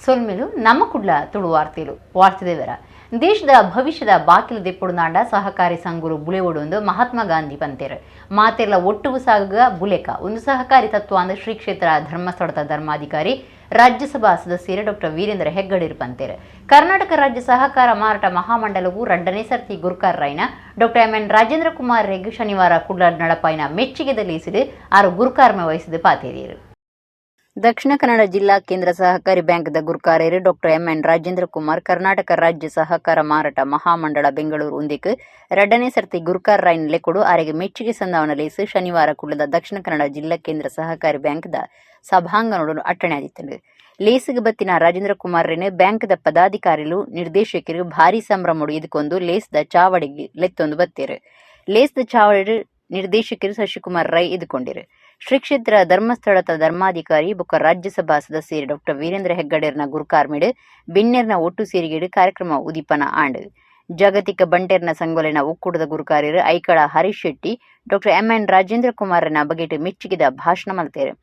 ಸೊಲ್ಮೆಲು ನಮ್ಮ ಕುಡ್ಲ ತುಳು ವಾರ್ತೆಲು ವಾರ್ತೆದೇವರ ದೇಶದ ಭವಿಷ್ಯದ ಬಾಕಿಲು ದೆಪ್ಪುಡುನಾಂಡ ಸಹಕಾರಿ ಸಂಘರು ಬುಳೆವೊಡು ಮಹಾತ್ಮ ಗಾಂಧಿ ಪಂತೇರು. ಮಾತೆರ್ಲ ಒಟ್ಟುಗು ಸಾಗುಗ ಬುಲೆಕ ಒಂದು ಸಹಕಾರಿ ತತ್ವ ಅಂದ ಶ್ರೀ ಕ್ಷೇತ್ರ ಧರ್ಮಸ್ಥಳದ ಧರ್ಮಾಧಿಕಾರಿ ರಾಜ್ಯಸಭಾ ಸದಸ್ಯರು ಡಾಕ್ಟರ್ ವೀರೇಂದ್ರ ಹೆಗ್ಗಡೇರು ಪಂತೇರು. ಕರ್ನಾಟಕ ರಾಜ್ಯ ಸಹಕಾರ ಮಾರಾಟ ಮಹಾಮಂಡಲವು ರಡ್ಡನೇ ಸರ್ತಿ ಗುರ್ಕಾರ್ ರಾಯ್ನ doctor M N Rajendra Kumar ರೆಗ್ ಶನಿವಾರ ಕುಡ್ಲ ನಡಪಾಯಿನ ಮೆಚ್ಚುಗೆದಲ್ಲಿ ಇಸಿದು ಆರು ಗುರುಕಾರ್ಮೆ ವಹಿಸಿದ ಪಾತೇರಿಯರು. ದಕ್ಷಿಣ ಕನ್ನಡ ಜಿಲ್ಲಾ ಕೇಂದ್ರ ಸಹಕಾರಿ ಬ್ಯಾಂಕ್ದ ಗುರ್ಕಾರ್ಯರು doctor M N Rajendra Kumar Karnataka ರಾಜ್ಯ ಸಹಕಾರ ಮಾರಾಟ ಮಹಾಮಂಡಳ ಬೆಂಗಳೂರು ಉಂದಿಕ್ ರಡ್ಡನೇ ಸರ್ತಿ ಗುರ್ಕಾರ್ ರಾಯ್ನ ಲೆಕ್ಕಡು ಆರೆಗೆ ಮೆಚ್ಚುಗೆ ಸಂದಾವನ ಲೇಸು ಶನಿವಾರ ಕುಳ್ಳದ ದಕ್ಷಿಣ ಕನ್ನಡ ಜಿಲ್ಲಾ ಕೇಂದ್ರ ಸಹಕಾರಿ ಬ್ಯಾಂಕ್ದ ಸಭಾಂಗಣೋಡು ಅಟ್ಟಣೆ ಆದಿತ್ತಂಡು. ಲೇಸುಗೆ ಬತ್ತಿನ ರಾಜೇಂದ್ರ ಕುಮಾರ್ ರೇನು ಬ್ಯಾಂಕ್ದ ಪದಾಧಿಕಾರಿಲು ನಿರ್ದೇಶಕರು ಭಾರಿ ಸಂಭ್ರಮಡು ಇದಕ್ಕೊಂದು ಲೇಸ್ದ ಚಾವಡಿಗೆ ಲೆತ್ತೊಂದು ಬತ್ತೇರು. ಲೇಸ್ದ ಚಾವಡಿ ನಿರ್ದೇಶಕರು ಶಶಿಕುಮಾರ್ ರೈ ಇದ್ಕೊಂಡಿರು. ಶ್ರೀ ಕ್ಷೇತ್ರ ಧರ್ಮಸ್ಥಳದ ಧರ್ಮಾಧಿಕಾರಿ ಬೊಕ್ಕ ರಾಜ್ಯಸಭಾ ಸದಸ್ಯರು ಡಾಕ್ಟರ್ ವೀರೇಂದ್ರ ಹೆಗ್ಗಡೇರ್ನ ಗುರುಕಾರ್ಮಿಡ್ ಬಿನ್ನೆರ್ನ ಒಟ್ಟು ಸೇರಿಗೆಡು ಕಾರ್ಯಕ್ರಮ ಉದೀಪನ ಆಂಡ್. ಜಾಗತಿಕ ಬಂಟೆರ್ನ ಸಂಗೊಲೆನ ಒಕ್ಕೂಟದ ಗುರುಕಾರ್ಯರು ಐಕಳ ಹರೀಶ್ ಶೆಟ್ಟಿ ಡಾಕ್ಟರ್ ಎಂ ಎನ್ ರಾಜೇಂದ್ರ ಕುಮಾರ್ನ ಬಗೆಟ್ ಮೆಚ್ಚುಗೆದ ಭಾಷಣ ಮಲ್ತೇರು.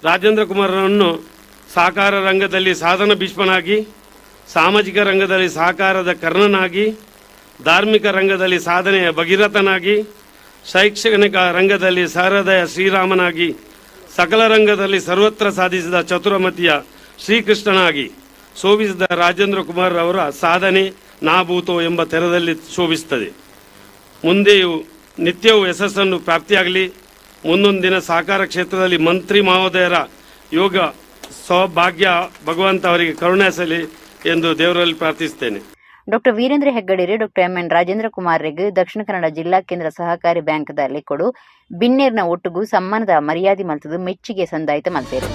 ರಾಜೇಂದ್ರ ಕುಮಾರನನ್ನು ಸಹಕಾರ ರಂಗದಲ್ಲಿ ಸಾಧನ ಭೀಷ್ಮನಾಗಿ, ಸಾಮಾಜಿಕ ರಂಗದಲ್ಲಿ ಸಹಕಾರದ ಕರ್ಣನಾಗಿ, ಧಾರ್ಮಿಕ ರಂಗದಲ್ಲಿ ಸಾಧನೆಯ ಭಗೀರಥನಾಗಿ, ಶೈಕ್ಷಣಿಕ ರಂಗದಲ್ಲಿ ಸಹೃದಯ ಶ್ರೀರಾಮನಾಗಿ, ಸಕಲ ರಂಗದಲ್ಲಿ ಸರ್ವತ್ರ ಸಾಧಿಸಿದ ಚತುರಮತಿಯ ಶ್ರೀಕೃಷ್ಣನಾಗಿ ಶೋಭಿಸಿದ ರಾಜೇಂದ್ರ ಕುಮಾರ್ ಅವರ ಸಾಧನೆ ನಾಭೂತೋ ಎಂಬ ತೆರದಲ್ಲಿ ಶೋಭಿಸುತ್ತದೆ. ಮುಂದೆಯೂ ನಿತ್ಯವೂ ಯಶಸ್ಸನ್ನು ಪ್ರಾಪ್ತಿಯಾಗಲಿ. ಮುಂದೊಂದು ದಿನ ಸಹಕಾರ ಕ್ಷೇತ್ರದಲ್ಲಿ ಮಂತ್ರಿ ಮಹೋದಯರ ಯೋಗ ಸೌಭಾಗ್ಯ ಭಗವಂತ ಅವರಿಗೆ ಕರುಣಿಸಲಿ ಎಂದು ದೇವರಲ್ಲಿ ಪ್ರಾರ್ಥಿಸುತ್ತೇನೆ. ಡಾಕ್ಟರ್ ವೀರೇಂದ್ರ ಹೆಗ್ಗಡೇರು ಡಾಕ್ಟರ್ ಎಂ ಎನ್ ರಾಜೇಂದ್ರ ಕುಮಾರ್ ರೆಗ್ ದಕ್ಷಿಣ ಕನ್ನಡ ಜಿಲ್ಲಾ ಕೇಂದ್ರ ಸಹಕಾರಿ ಬ್ಯಾಂಕ್ದ ಲೆಕ್ಕೊಡು ಬಿನ್ನೇರ್ನ ಒಟ್ಟುಗು ಸಮ್ಮಾನದ ಮರ್ಯಾದೆ ಮಲ್ತದು ಮೆಚ್ಚುಗೆ ಸಂದಾಯಿತ ಮಲ್ತೇರು.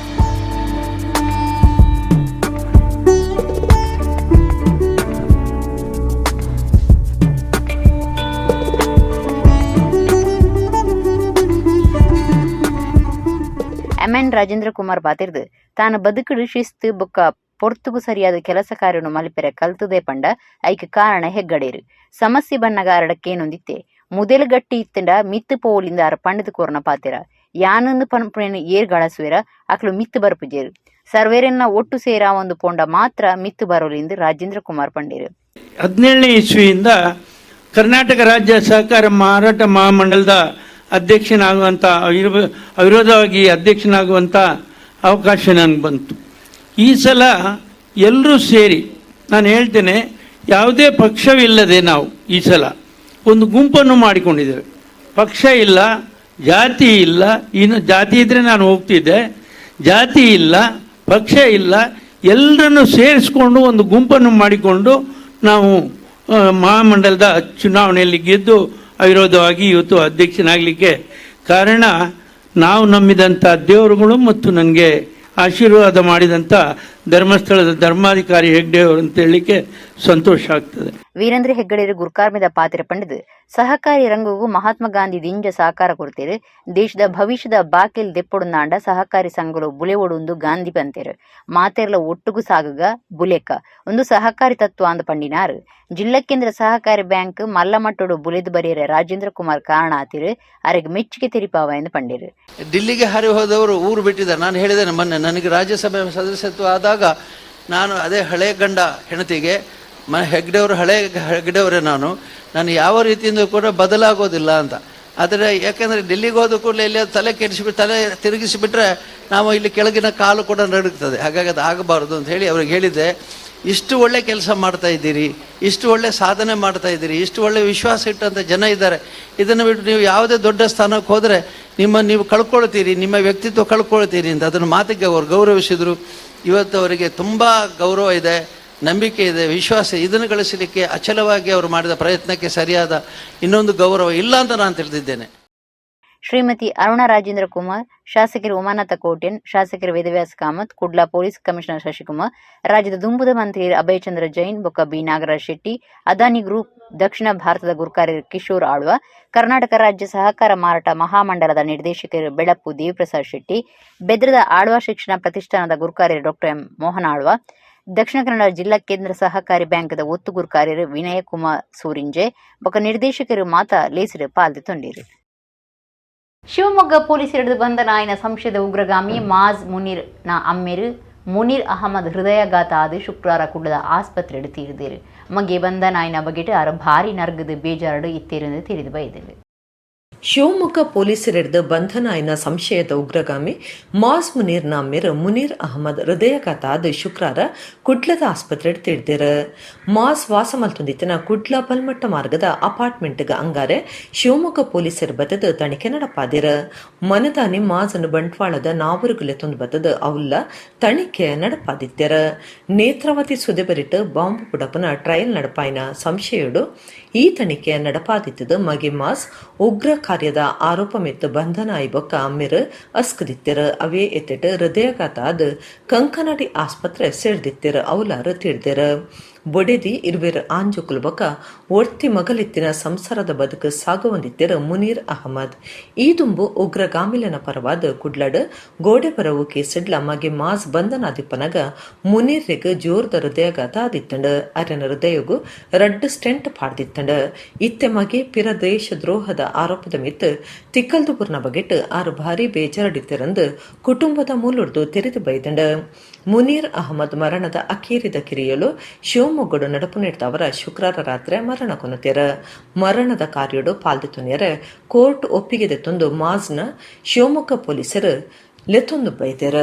ಎಂ ಎನ್ ರಾಜೇಂದ್ರ ಕುಮಾರ್ ಬಾತಿರ್ದು ತಾನು ಬದುಕುಡು ಶಿಸ್ತು ಬೊಕ್ಕ ಪೊರ್ತುಗು ಸರಿಯಾದ ಕೆಲಸ ಕಾರ್ಯನು ಮಲ್ಪೆರೆ ಕಲ್ತದೆ ಪಂಡ ಐಕ್ ಕಾರಣ ಹೆಗ್ಗಡೇರು. ಸಮಸ್ಯೆ ಬನ್ನಗಾರಡಕ್ಕೇನೊಂದಿತ್ತೆ ಮುದೆಲು ಗಟ್ಟಿ ಇತ್ತಂಡ ಮಿತ್ತು ಪೋಲಿಂದ ಆರ ಪಂಡದ ಕೋರ್ನ ಪಾತೆರ ಯಾನಂದು ಪನ್ಪುನೇನು ಏರ್ ಗಳಸುವೆರ ಅಕ್ಲು ಮಿತ್ತು ಬರ್ಪುಜೇರು ಸರ್ವೇರನ್ನ ಒಟ್ಟು ಸೇರಾ ಒಂದು ಪೋಂಡ ಮಾತ್ರ ಮಿತ್ತು ಬರೋಲಿಂದು ರಾಜೇಂದ್ರ ಕುಮಾರ್ ಪಂಡೇರು. 17ನೇ ಇಸ್ವಿಯಿಂದ ಕರ್ನಾಟಕ ರಾಜ್ಯ ಸಹಕಾರ ಮಾರಾಟ ಮಹಾಮಂಡಲದ ಅಧ್ಯಕ್ಷನಾಗುವಂಥ ಅವಿರೋಧವಾಗಿ ಅಧ್ಯಕ್ಷನಾಗುವಂಥ ಅವಕಾಶ ನನಗೆ ಬಂತು. ಈ ಸಲ ಎಲ್ಲರೂ ಸೇರಿ ನಾನು ಹೇಳ್ತೇನೆ, ಯಾವುದೇ ಪಕ್ಷವಿಲ್ಲದೆ ನಾವು ಈ ಸಲ ಒಂದು ಗುಂಪನ್ನು ಮಾಡಿಕೊಂಡಿದ್ದೇವೆ. ಪಕ್ಷ ಇಲ್ಲ, ಜಾತಿ ಇಲ್ಲ, ಇನ್ನು ಜಾತಿ ಇದ್ದರೆ ನಾನು ಹೋಗ್ತಿದ್ದೆ, ಜಾತಿ ಇಲ್ಲ, ಪಕ್ಷ ಇಲ್ಲ, ಎಲ್ಲರನ್ನು ಸೇರಿಸ್ಕೊಂಡು ಒಂದು ಗುಂಪನ್ನು ಮಾಡಿಕೊಂಡು ನಾವು ಮಹಾಮಂಡಲದ ಚುನಾವಣೆಯಲ್ಲಿ ಗೆದ್ದು ಅವಿರೋಧವಾಗಿ ಇವತ್ತು ಅಧ್ಯಕ್ಷನಾಗಲಿಕ್ಕೆ ಕಾರಣ ನಾವು ನಂಬಿದಂಥ ದೇವರುಗಳು ಮತ್ತು ನನಗೆ ಆಶೀರ್ವಾದ ಮಾಡಿದಂಥ ಧರ್ಮಸ್ಥಳದ ಧರ್ಮಾಧಿಕಾರಿ ಹೆಗ್ಡೆಯವರು ಅಂತ ಹೇಳಲಿಕ್ಕೆ ಸಂತೋಷ ಆಗ್ತದೆ. ವೀರೇಂದ್ರ ಹೆಗ್ಗಡೆರು ಗುರ್ಕಾರ್ಮೆದ ಪಾತ್ರ ಪಂಡಿದು ಸಹಕಾರಿ ರಂಗವು ಮಹಾತ್ಮ ಗಾಂಧಿ ದಿಂಜ ಸಹಕಾರ ಕೊಡ್ತೇರು. ದೇಶದ ಭವಿಷ್ಯದ ಬಾಕಿಲ್ ದೆಪ್ಪೊಡುನಾಂಡ ಸಹಕಾರಿ ಸಂಘಗಳು ಬುಲೆವೊಡುಂದು ಗಾಂಧಿ ಪಂತೇರು. ಮಾತೆರ್ಲ ಒಟ್ಟುಗು ಸಾಗುಗ ಬುಲೆಕ ಒಂದು ಸಹಕಾರಿ ತತ್ವ ಅಂದ ಪಂಡಿನಾರು. ಜಿಲ್ಲಾ ಕೇಂದ್ರ ಸಹಕಾರಿ ಬ್ಯಾಂಕ್ ಮಲ್ಲಮಟ್ಟೋಡು ಬುಲೆದು ಬರೆಯರೆ ರಾಜೇಂದ್ರ ಕುಮಾರ್ ಕಾರಣ ಆತಿರು ಅರೆಗ್ ಮೆಚ್ಚುಗೆ ತೆರಿಪಾವ ಎಂದು ಪಂಡಿರು. ಡಿಲ್ಲಿಗೆ ಹಾರಿ ಹೋದವರು ಊರು ಬಿಟ್ಟಿದ್ದಾರೆ. ನಾನು ಹೇಳಿದ್ದೇನೆ ಮೊನ್ನೆ, ನನಗೆ ರಾಜ್ಯಸಭೆ ಸದಸ್ಯತ್ವ ಆದಾಗ ನಾನು ಅದೇ ಹಳೆ ಗಂಡ ಹೆಂಡತಿಗೆ ಹೆಗ್ಡೆಯವರು, ಹಳೆ ಹೆಗ್ಡೆಯವರೇ, ನಾನು ಯಾವ ರೀತಿಯಿಂದ ಕೂಡ ಬದಲಾಗೋದಿಲ್ಲ ಅಂತ. ಆದರೆ ಯಾಕೆಂದರೆ ಡೆಲ್ಲಿಗೆ ಹೋದ ಕೂಡಲೇ ಇಲ್ಲಿ ತಲೆ ಕೆಡಿಸಿಬಿಟ್ಟು ತಲೆ ತಿರುಗಿಸಿಬಿಟ್ರೆ ನಾವು ಇಲ್ಲಿ ಕೆಳಗಿನ ಕಾಲು ಕೂಡ ನಡುಗ್ತದೆ. ಹಾಗಾಗಿ ಅದು ಆಗಬಾರ್ದು ಅಂತ ಹೇಳಿ ಅವ್ರಿಗೆ ಹೇಳಿದ್ದೆ. ಇಷ್ಟು ಒಳ್ಳೆ ಕೆಲಸ ಮಾಡ್ತಾ ಇದ್ದೀರಿ, ಇಷ್ಟು ಒಳ್ಳೆ ಸಾಧನೆ ಮಾಡ್ತಾ ಇದ್ದೀರಿ, ಇಷ್ಟು ಒಳ್ಳೆ ವಿಶ್ವಾಸ ಇಟ್ಟಂಥ ಜನ ಇದ್ದಾರೆ, ಇದನ್ನು ಬಿಟ್ಟು ನೀವು ಯಾವುದೇ ದೊಡ್ಡ ಸ್ಥಾನಕ್ಕೆ ಹೋದರೆ ನೀವು ಕಳ್ಕೊಳ್ತೀರಿ, ನಿಮ್ಮ ವ್ಯಕ್ತಿತ್ವ ಕಳ್ಕೊಳ್ತೀರಿ ಅಂತ ಅದನ್ನು ಮಾತಿಗೆ ಅವರು ಗೌರವಿಸಿದರು. ಇವತ್ತು ಅವರಿಗೆ ತುಂಬ ಗೌರವ ಇದೆ, ನಂಬಿಕೆ ಇದೆ, ವಿಶ್ವಾಸ. ಇದನ್ನು ಗಳಿಸಲಿಕ್ಕೆ ಅಚಲವಾಗಿ ಅವರು ಮಾಡಿದ ಪ್ರಯತ್ನಕ್ಕೆ ಸರಿಯಾದ ಇನ್ನೊಂದು ಗೌರವ ಇಲ್ಲ ಅಂತ ನಾನು ತಿಳಿದಿದ್ದೇನೆ. ಶ್ರೀಮತಿ ಅರುಣಾ ರಾಜೇಂದ್ರ ಕುಮಾರ್, ಶಾಸಕರು ಉಮಾನಾಥ ಕೋಟ್ಯನ್, ಶಾಸಕರು ವೇದವ್ಯಾಸ ಕಾಮತ್, ಕುಡ್ಲ ಪೊಲೀಸ್ ಕಮಿಷನರ್ ಶಶಿಕುಮಾರ್, ರಾಜ್ಯದ ದುಂಬುದ ಮಂತ್ರಿ ಅಭಯಚಂದ್ರ ಜೈನ್, ಬೊಕ್ಕ ಬಿ ನಾಗರಾಜ್ ಶೆಟ್ಟಿ, ಅದಾನಿ ಗ್ರೂಪ್ ದಕ್ಷಿಣ ಭಾರತದ ಗುರುಕಾರ್ಯರು ಕಿಶೋರ್ ಆಳ್ವ, ಕರ್ನಾಟಕ ರಾಜ್ಯ ಸಹಕಾರ ಮಾರಾಟ ಮಹಾಮಂಡಲದ ನಿರ್ದೇಶಕರು ಬೆಳಪು ದೇವಿಪ್ರಸಾದ್ ಶೆಟ್ಟಿ, ಬೆದ್ರದ ಆಳ್ವ ಶಿಕ್ಷಣ ಪ್ರತಿಷ್ಠಾನದ ಗುರುಕಾರ್ಯರು ಡಾಕ್ಟರ್ ಎಂ ಮೋಹನ್ ಆಳ್ವ, ದಕ್ಷಿಣ ಕನ್ನಡ ಜಿಲ್ಲಾ ಕೇಂದ್ರ ಸಹಕಾರಿ ಬ್ಯಾಂಕ್ದ ಒತ್ತು ಗುರುಕಾರ್ಯರು ವಿನಯ ಕುಮಾರ್ ಸೂರಿಂಜೆ ಬೊಕ್ಕ ನಿರ್ದೇಶಕರು ಮಾತಾ ಲೇಸರು ಪಾಲ್ದು ತೊಂಡಿರು. ಶಿವಮೊಗ್ಗ ಪೊಲೀಸರಿಡಿದು ಬಂಧನ ಆಯ್ನ ಸಂಶಯದ ಉಗ್ರಗಾಮಿ ಮಾಜ್ ಮುನೀರ್ ನ ಅಮ್ಮೇರು Munir Ahmed ಹೃದಯಾಘಾತ ಆದ್ ಶುಕ್ರವಾರ ಕುಡ್ಲದ ಆಸ್ಪತ್ರೆಡ್ ತೀರ್ದೆರ್. ಮಗೆ ಬಂಧನಾಯಿನ ಬಗೆಟ್ ಆರ್ ಭಾರಿ ನರ್ಗದ ಬೇಜಾರ್ಡ್ ಇತ್ತೆರ್ ತೆರಿದು ಬೈದುಂಡು. ಶಿವಮೊಗ್ಗ ಪೊಲೀಸರಿಡ್ದು ಬಂಧನ ಆಯಿನ ಸಂಶಯದ ಉಗ್ರಗಾಮಿ ಮಾಸ್ ಮುನೀರ್ ನಾಮೇರ್ ಮುನೀರ್ ಅಹಮದ್ ಹೃದಯಾಘಾತ ಆದ್ ಶುಕ್ರವಾರ ಕುಡ್ಲದ ಆಸ್ಪತ್ರೆಡ್ ತೀರ್ದೆರ್. ಮಾಸ್ ವಾಸ ಮಲ್ತೊಂದಿತ್ತಿನ ಕುಡ್ಲ ಬಲ್ಮಟ್ಟ ಮಾರ್ಗದ ಅಪಾರ್ಟ್ಮೆಂಟ್ಗ್ ಅಂಗಾರೆ ಶಿವಮೊಗ್ಗ ಪೊಲೀಸರು ಬತ್ತದ್ ತನಿಖೆ ನಡಪಾದೆರ್. ಮನದಾನಿ ಮಾಜನ್ ಬಂಟ್ವಾಳದ ನಾವೂರುಗು ಲೆತೊಂದು ಬತ್ತದ್ ಅವ್ಲ ತನಿಖೆ ನಡಪಾದಿತ್ತೆರ್. ನೇತ್ರಾವತಿ ಸುದೆಬರಿಟ್ ಬಾಂಬ್ ಪುಡಪುನ ಟ್ರಯಲ್ ನಡಪಾಯಿನ ಸಂಶಯಡು ಈ ತನಿಖೆ ನಡಪಾದಿತ್ತದು ಮಗೆ ಮಾಸ್ ಉಗ್ರ ಕಾರ್ಯದ ಆರೋಪ ಮಿತ್ತು ಬಂಧನ ಆಯಿ ಬೊಕ್ಕ ಅಮ್ಮೆರ್ ಅಸ್ಕದಿತ್ತೆರ್. ಅವೇ ಎತ್ತೆಟ್ ಹೃದಯಾಘಾತ ಆದ್ ಕಂಕನಾಡಿ ಆಸ್ಪತ್ರೆ ಸೇರ್ದಿತ್ತೆರ್. ಅವ್ಲಾರ್ ತೀರ್ದೆರ್. ಬೊಡೆದಿ, ಇರ್ವೆರ್ ಆಂಜೋಕುಲು ಬೊಕ್ಕ ಒರ್ತಿ ಮಗಲಿತ್ತಿನ ಸಂಸಾರದ ಬದುಕು ಸಾಗವೊಂದಿತ್ತೆರ್ ಮುನೀರ್ ಅಹಮದ್. ಈ ದುಂಬು ಉಗ್ರಗಾಮಿಲೆನ ಪರವಾದ್ ಕುಡ್ಲಡ್ ಗೋಡೆ ಬರವು ಕೇಸ್ಡ್ಲ ಮಗೆ ಮಾಸ್ ಬಂಧನಾದಿಪ್ಪನಗ ಮುನೀರ್ರೆಗ್ ಜೋರ್ದ ಹೃದಯಾಘಾತ ಆದಿತ್ತಂಡ್. ಅರೆನ ಹೃದಯಗು ರಡ್ಡ್ ಸ್ಟೆಂಟ್ ಪಾಡ್ದಿತ್ತಂಡ್. ಇತ್ತೆ ಮಗೆ ಪಿರ ದೇಶ ದ್ರೋಹದ ಆರೋಪದ ಮಿತ್ತ್ ತಿಕ್ಕಲ್ದು ಬುರ್ನ ಬಗೆಟ್ ಆರ್ ಭಾರಿ ಬೇಜಾರಡಿತ್ತೆರಂದು ಕುಟುಂಬದ ಮೂಲೊರ್ದು ತೆರಿದು ಬೈದಂಡ್. ಮುನೀರ್ ಅಹಮದ್ ಮರಣದ ಅಕೇರಿದ ಕಿರಿಯಲು ಶಿವಮೊಗ್ಗಡು ನಡಪುನೆಡ್ದಾವರ ಶುಕ್ರವಾರ ರಾತ್ರೆ ಮರಣ ಕೊನೊತೆರ್. ಮರಣದ ಕಾರ್ಯಡು ಪಾಲ್ದೆತೊನ್ಯೆರೆ ಕೋರ್ಟ್ ಒಪ್ಪಿಗೆ ದೆತ್ತೊಂದು ಮಾಜ್ನ ಶಿವಮೊಗ್ಗ ಪೊಲೀಸರು ಲೆತ್ತೊಂದು ಬೈದೆರ್.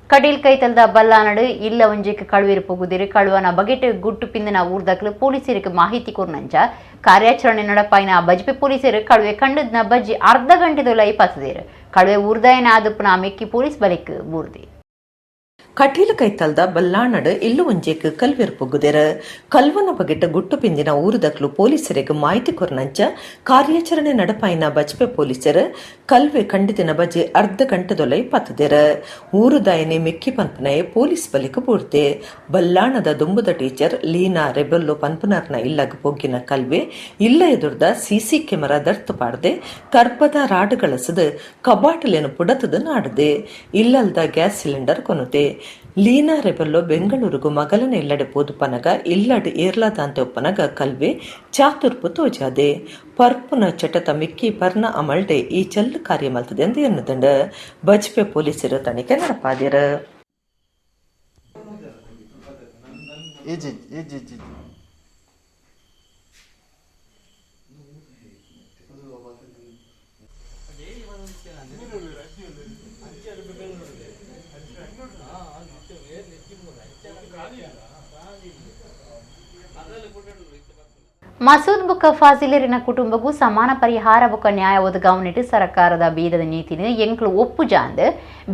ಕಟೀಲ್ ಕೈತಲ್ದ ಬಲ್ಲಾನಡು ಇಲ್ಲ ಒಂಜೆಕ್ ಕಳುವೆರ್ ಪೊಗುದಿರು. ಕಳುವನ ಬಗೆಟ್ ಗುಟ್ಟು ಪಿಂದಿನ ಊರ್ದಕ್ಲು ಪೊಲೀಸರಿಗೆ ಮಾಹಿತಿ ಕೊರ್ನಂಚ ಕಾರ್ಯಾಚರಣೆ ನಡಪಾಯಿನ ಬಜ್ಪೆ ಪೊಲೀಸರು ಕಳುವೆ ಕಂಡದ್ನ ಬಜ್ಜಿ ಅರ್ಧ ಗಂಟೆದೊಲೈ ಪತ್ತದೇರು. ಕಳುವೆ ಊರ್ದಾಯನ ಆದಪ್ಪನ ಮೆಕ್ಕಿ ಪೊಲೀಸ್ ಬಲಿಕ್ ಬೂರ್ದಿ. ಕಟೀಲು ಕೈತಲ್ದ ಬಲ್ಲಾಣಡ್ ಇಲ್ಲು ಒಂಜೆಕ್ ಕಲ್ವೆರ್ ಪೊಗ್ಗುದೆರ್. ಕಲ್ವನ ಬಗೆಟ್ ಗುಟ್ಟು ಪಿಂದಿನ ಊರುದಕ್ಲು ಪೊಲೀಸರಿಗೆ ಮಾಹಿತಿ ಕೊರ್ನಂಚ ಕಾರ್ಯಾಚರಣೆ ನಡಪಾಯಿನ ಬಜ್ಪೆ ಪೊಲೀಸರು ಕಲ್ವೆ ಕಂಡಿದಿನ ಬಜೆ ಅರ್ಧ ಗಂಟೆದೊಲೈ ಪತ್ತದೆರ್. ಊರುದಾಯನೆ ಮೆಕ್ಕಿ ಪನ್ಪುನಯೆ ಪೊಲೀಸ್ ಬಲಿಕ್ ಬೂರ್ದೆ. ಬಲ್ಲಾಣದ ದುಂಬುದ ಟೀಚರ್ ಲೀನಾ ರೆಬೆಲ್ಲೋ ಪನ್ಪುನರ್ನ ಇಲ್ಲಗ್ ಪೊಗ್ಗಿನ ಕಲ್ವೆ ಇಲ್ಲ ಎದುರ್ದ ಸಿಸಿ ಕೆಮರಾ ದರ್ತ್ ಪಾಡ್ದೆ. ಕರ್ಬದ ರಾಡ್ ಗಳಸದ್ ಕಬಾಟಲೆನ್ ಪುಡತದ ನಾಡದೆ. ಇಲ್ಲಲ್ದ ಗ್ಯಾಸ್ ಸಿಲಿಂಡರ್ ಕೊನೊತೆ. ಲೀನಾ ರೆಬೆಲ್ಲೋ ಬೆಂಗಳೂರುಗು ಮಗಲನ ಇಲ್ಲಡೆ ಪೋದು ಪನಗ ಇಲ್ಲಡ್ ಏರ್ಲಾದಾಂತೆ ಒಪ್ಪನಗ ಕಲ್ವೆ ಚಾತುರ್ಪು ತೋಜಾದೆ. ಪರ್ಪುನ ಚಟತ ಮಿಕ್ಕಿ ಪರ್ನ ಅಮಲ್ಡೆ ಈ ಚಲ್ಲು ಕಾರ್ಯ ಮಲ್ತದೆ ಎಂದು ಎನ್ನುದಂಡ. ಬಜ್ಪೆ ಪೊಲೀಸರು ತನಿಖೆ ನಡಪಾದಿರು. ಮಸೂದ್ ಬುಕ್ಕ ಫಾಜಿಲರಿನ ಕುಟುಂಬಕ್ಕೂ ಸಮಾನ ಪರಿಹಾರ ಬುಕ್ಕ ನ್ಯಾಯ ಒದಗಾವಣಿಟ್ಟು ಸರ್ಕಾರದ ಬೀದದ ನೀತಿನ ಎಂಕ್ಲು ಒಪ್ಪುಜಾಂದ್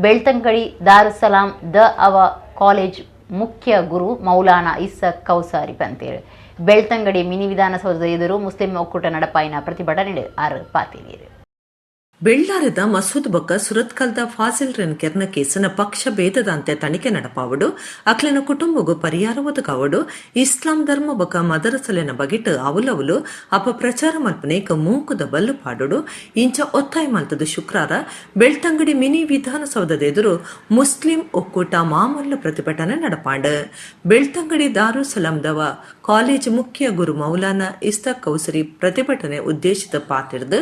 ಬೆಳ್ತಂಗಡಿ ದಾರುಸಲಾಂ the ಅವ ಕಾಲೇಜ್ ಮುಖ್ಯ ಗುರು ಮೌಲಾನಾ ಇಸ್ಸಾಕ್ ಕೌಸಾರಿ ಪಂತೇರು. ಬೆಳ್ತಂಗಡಿ ಮಿನಿ ವಿಧಾನಸೌಧದ ಎದುರು ಮುಸ್ಲಿಂ ಒಕ್ಕೂಟ ನಡಪಾಯಿನ ಪ್ರತಿಭಟನೆ ಆರು ಪಾತೇರು. ಬೆಳ್ಳಾರದ ಮಸೂದ್ ಬೊಕ್ಕ ಸುರತ್ಕಲ್ದ ಫಾಜಿಲ್ ರೆನ್ ಕೆರ್ನ ಕೇಸನ ಪಕ್ಷ ಭೇದದಂತೆ ತನಿಖೆ ನಡಪಾವಡು, ಅಕ್ಲೆನ ಕುಟುಂಬಗೂ ಪರಿಹಾರ ಒದಗಾವಡು, ಇಸ್ಲಾಂ ಧರ್ಮ ಬೊಕ್ಕ ಮದರಸಲೆನ ಬಗೆಟ್ ಅವಲವಲು ಅಪಪ್ರಚಾರ ಮಲ್ಪನೇಕ ಮೂಕುದ ಬಲ್ಲು ಪಾಡೋಡು ಇಂಚ ಒತ್ತಾಯ ಮಲ್ತದ ಶುಕ್ರವಾರ ಬೆಳ್ತಂಗಡಿ ಮಿನಿ ವಿಧಾನಸೌಧದ ಎದುರು ಮುಸ್ಲಿಂ ಒಕ್ಕೂಟ ಮಾಮಲ್ಲ ಪ್ರತಿಭಟನೆ ನಡಪಾಂಡ್. ಬೆಳ್ತಂಗಡಿ ದಾರುಸಲಾಂದವ ಕಾಲೇಜ್ ಮುಖ್ಯ ಗುರು ಮೌಲಾನಾ ಇಸ್ತಾಕ್ ಕೌಸರಿ ಪ್ರತಿಭಟನೆ ಉದ್ದೇಶಿತ ಪಾತಿರ್ದು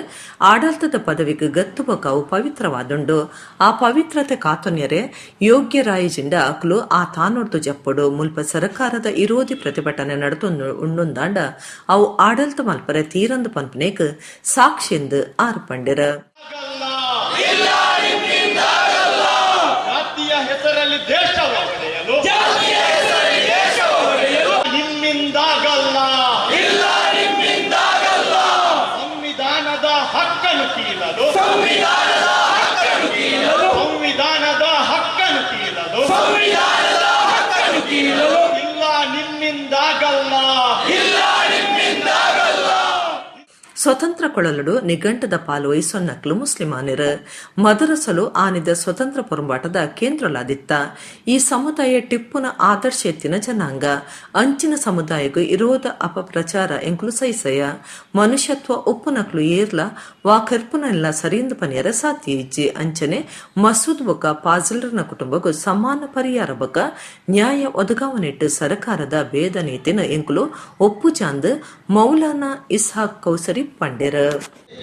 ಆಡಳಿತದ ಪದವಿಗೆ ಗತ್ತು ಬೊಕ್ಕ ಅವು ಪವಿತ್ರವಾದುಂಡು. ಆ ಪವಿತ್ರತೆ ಕಾತೊನ್ಯರೆ ಯೋಗ್ಯ ರಾಯಿಜಿಂಡ ಅಕ್ಲು ಆ ತಾನೊರ್ದು ಜಪ್ಪೊಡು. ಮುಲ್ಪ ಸರ್ಕಾರದ ವಿರೋಧಿ ಪ್ರತಿಭಟನೆ ನಡತೊಂದು ಉಂಡುಂದಾಂಡ ಅವು ಆಡಳಿತ ಮಲ್ಪರೆ ತೀರಂದು ಪನ್ಪನೇಕ್ ಸಾಕ್ಷಿಂದು ಆರು ಪಂಡಿರ. ಜಾತಿಯ ಹೆಸರಲ್ಲಿ ದೇಶ ಒಡೆಯಲು ನಿಮ್ಮಿಂದಾಗಲ್ಲ, ಸಂವಿಧಾನದ ಹಕ್ಕನ್ನು ಕೀಳಲು, ಸಂವಿಧಾನದ ಹಕ್ಕನ್ನು ಕೀಳಲು ಇಲ್ಲ ನಿಮ್ಮಿಂದಾಗಲ್ಲ. ಸ್ವತಂತ್ರ ಕೊಳಲುಡು ನಿಘಂಟದ ಪಾಲು ವಹಿಸೊನ್ನಕ್ಲು ಮುಸ್ಲಿಮಾನಿರು. ಮದರಸಲು ಆನಿದ ಸ್ವತಂತ್ರ ಪೊರಂಬಾಟದ ಕೇಂದ್ರಲಾದಿತ್ತ. ಈ ಸಮುದಾಯ ಟಿಪ್ಪುನ ಆದರ್ಶ ಎತ್ತಿನ ಜನಾಂಗ. ಅಂಚಿನ ಸಮುದಾಯಕ್ಕೂ ಇರೋದ ಅಪಪ್ರಚಾರ ಎಂಕುಲು ಸಹಿಸಯ. ಮನುಷ್ಯತ್ವ ಉಪ್ಪುನಕ್ಲು ಏರ್ಲ ವಾ ಕರ್ಪುನೆಲ್ಲ ಸರಿಯಿಂದ ಪನಿಯರ ಸಾಧ್ಯ ಇಜ್ಜಿ. ಅಂಚನೆ ಮಸೂದ್ ಬೊಕ್ಕ ಫಾಜಿಲ್ರನ ಕುಟುಂಬಕ್ಕೂ ಸಮಾನ ಪರಿಹಾರ ಬೊಕ್ಕ ನ್ಯಾಯ ಒದಗಾವನಿಟ್ಟು ಸರ್ಕಾರದ ಭೇದ ನೀತಿನ ಎಂಕುಲು ಒಪ್ಪು ಚಾಂದ್ ಮೌಲಾನಾ ಇಸ್ಹಾಕ್ ಕೌಸರಿ പണ്ടേര്.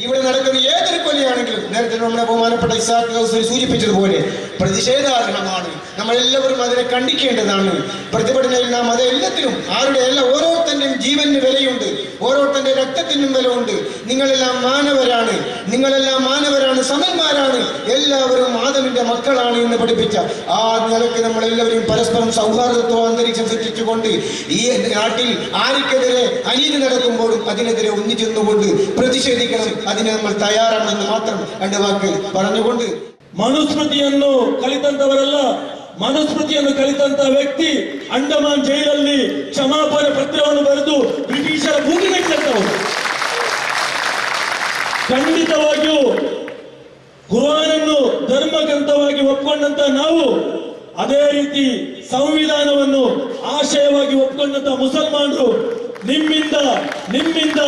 ഇവിടെ നടക്കുന്ന ഏതൊരു കൊലയാണെങ്കിലും നേരത്തെ നമ്മുടെ ബഹുമാനപ്പെട്ട ഇസ്ഹാഖ് കൗസരി സൂചിപ്പിച്ചതുപോലെ പ്രതിഷേധാർഹമാണ്. നമ്മളെല്ലാവരും അതിനെ ഖണ്ഡിക്കേണ്ടതാണ്. പ്രതിഭടനയിൽ നാം അതെല്ലാത്തിനും ആരുടെ എല്ലാ ഓരോരുത്തരുടെയും ജീവന് വിലയുണ്ട്, ഓരോരുത്തരുടെ രക്തത്തിനും വിലയുണ്ട്. നിങ്ങളെല്ലാം മാനവരാണ്, നിങ്ങളെല്ലാം മാനവരാണ്, സമന്മാരാണ്, എല്ലാവരും ആദമിന്റെ മക്കളാണ് എന്ന് പഠിപ്പിച്ച ആ നിലക്ക് നമ്മളെല്ലാവരും പരസ്പരം സൗഹാർദ്ദത്വ അന്തരീക്ഷം സൃഷ്ടിച്ചുകൊണ്ട് ഈ നാട്ടിൽ ആർക്കെതിരെ അനീതി നടക്കുമ്പോഴും അതിനെതിരെ ഒന്നിച്ചെന്നുകൊണ്ട് പ്രതിഷേധിക്കണം. അതിന് നമ്മൾ തയ്യാറാണെന്ന് മാത്രം രണ്ട് വാക്ക് പറഞ്ഞുകൊണ്ട്, ಮನುಸ್ಮೃತಿಯನ್ನು ಕಲಿತಂತವರಲ್ಲ, ಮನುಸ್ಮೃತಿಯನ್ನು ಕಲಿತಂತ ವ್ಯಕ್ತಿ ಅಂಡಮಾನ್ ಜೈಲಲ್ಲಿ ಕ್ಷಮಾಪಣೆ ಪತ್ರವನ್ನು ಬರೆದು ಬ್ರಿಟಿಷರ ಮೂಗಿಗೆ ಚೆಲ್ಲವರು. ಖಂಡಿತವಾಗಿಯೂ ಕುರಾನನ್ನು ಧರ್ಮ ಗ್ರಂಥವಾಗಿ ಒಪ್ಪಿಕೊಂಡಂತ ನಾವು, ಅದೇ ರೀತಿ ಸಂವಿಧಾನವನ್ನು ಆಶಯವಾಗಿ ಒಪ್ಪಿಕೊಂಡಂತ ಮುಸಲ್ಮಾನರು ನಿಮ್ಮಿಂದ ನಿಮ್ಮಿಂದ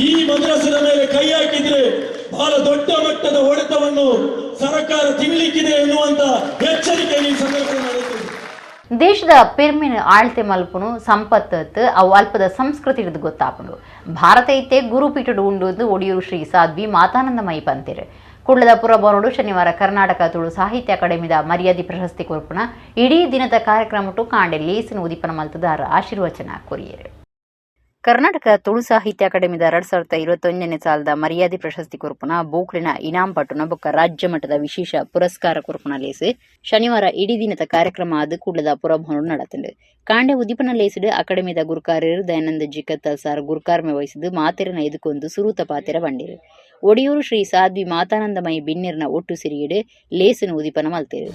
ಈ ಮದ್ರಸದ ಮೇಲೆ ಕೈ ಹಾಕಿದ್ರೆ ಬಹಳ ದೊಡ್ಡ ಮಟ್ಟದ ಹೊಡೆತವನ್ನು ಸರ್ಕಾರ ತಿನ್ನಲಿಕ್ಕಿದೆ ಎನ್ನುವಂತ ಎಚ್ಚರಿಕೆ ಈ ಸಂದರ್ಭದಲ್ಲಿ ಮಾಡುತ್ತೇನೆ. ದೇಶದ ಪೆರ್ಮಿನ ಆಳ್ತೆ ಮಲ್ಪುನು ಸಂಪತ್ತು ಅವು ಅಲ್ಪದ ಸಂಸ್ಕೃತಿ ಹಿಡಿದು ಗೊತ್ತಾಪುಂಡು. ಭಾರತ ಇತ್ತೆ ಗುರುಪೀಠಡು ಉಂಡು ಒಡಿಯೂರು ಶ್ರೀ ಸಾಧ್ವಿ ಮಾತಾನಂದಮಯಿ ಪಂತೆರು. ಕುಳ್ಳದ ಪುರಭವನಡು ಶನಿವಾರ ಕರ್ನಾಟಕ ತುಳು ಸಾಹಿತ್ಯ ಅಕಾಡೆಮಿದ ಮರ್ಯಾದೆ ಪ್ರಶಸ್ತಿ ಕೊರ್ಪುನ ಇಡೀ ದಿನದ ಕಾರ್ಯಕ್ರಮಟು ಕಾಂಡೆ ಲೇಸಿನ ಉದಿಪನ ಮಲ್ತದಾರ ಆಶೀರ್ವಚನ ಕೊರಿಯರು. ಕರ್ನಾಟಕ ತುಳು ಸಾಹಿತ್ಯ ಅಕಾಡೆಮಿದ 2021ನೇ ಸಾಲದ ಮರ್ಯಾದೆ ಪ್ರಶಸ್ತಿ ಕೊರ್ಪುನ, ಬೋಕ್ಲಿನ ಇನಾಂ ಪಟ್ಟುನ ಬೊಕ್ಕ ರಾಜ್ಯ ಮಟ್ಟದ ವಿಶೇಷ ಪುರಸ್ಕಾರ ಕೊರ್ಪುನ ಲೇಸು ಶನಿವಾರ ಇಡೀ ದಿನದ ಕಾರ್ಯಕ್ರಮ ಅದು ಕುಡ್ಲದ ಪುರಭವನ ನಡತುಂಡು. ಕಾಂಡೆ ಉದಿಪನ ಲೇಸಿಡು ಅಕಾಡೆಮಿದ ಗುರುಕಾರ್ಯರು ದಯಾನಂದ ಜಿ ಕತ್ತಲ್ ಸಾರ್ ಗುರುಕಾರ್ಮೆ ವಹಿಸಿದು ಮಾತೆರನ ಎದುಕೊಂದು ಸುರೂತ ಪಾತೆರ ಬಂಡಿರು. ಒಡಿಯೂರು ಶ್ರೀ ಸಾಧ್ವಿ ಮಾತಾನಂದಮಯಿ ಬಿನ್ನಿರ್ನ ಒಟ್ಟು ಸಿರಿಯಿಡು ಲೇಸಿನ ಉದಿಪನ ಮಲ್ತೇರು.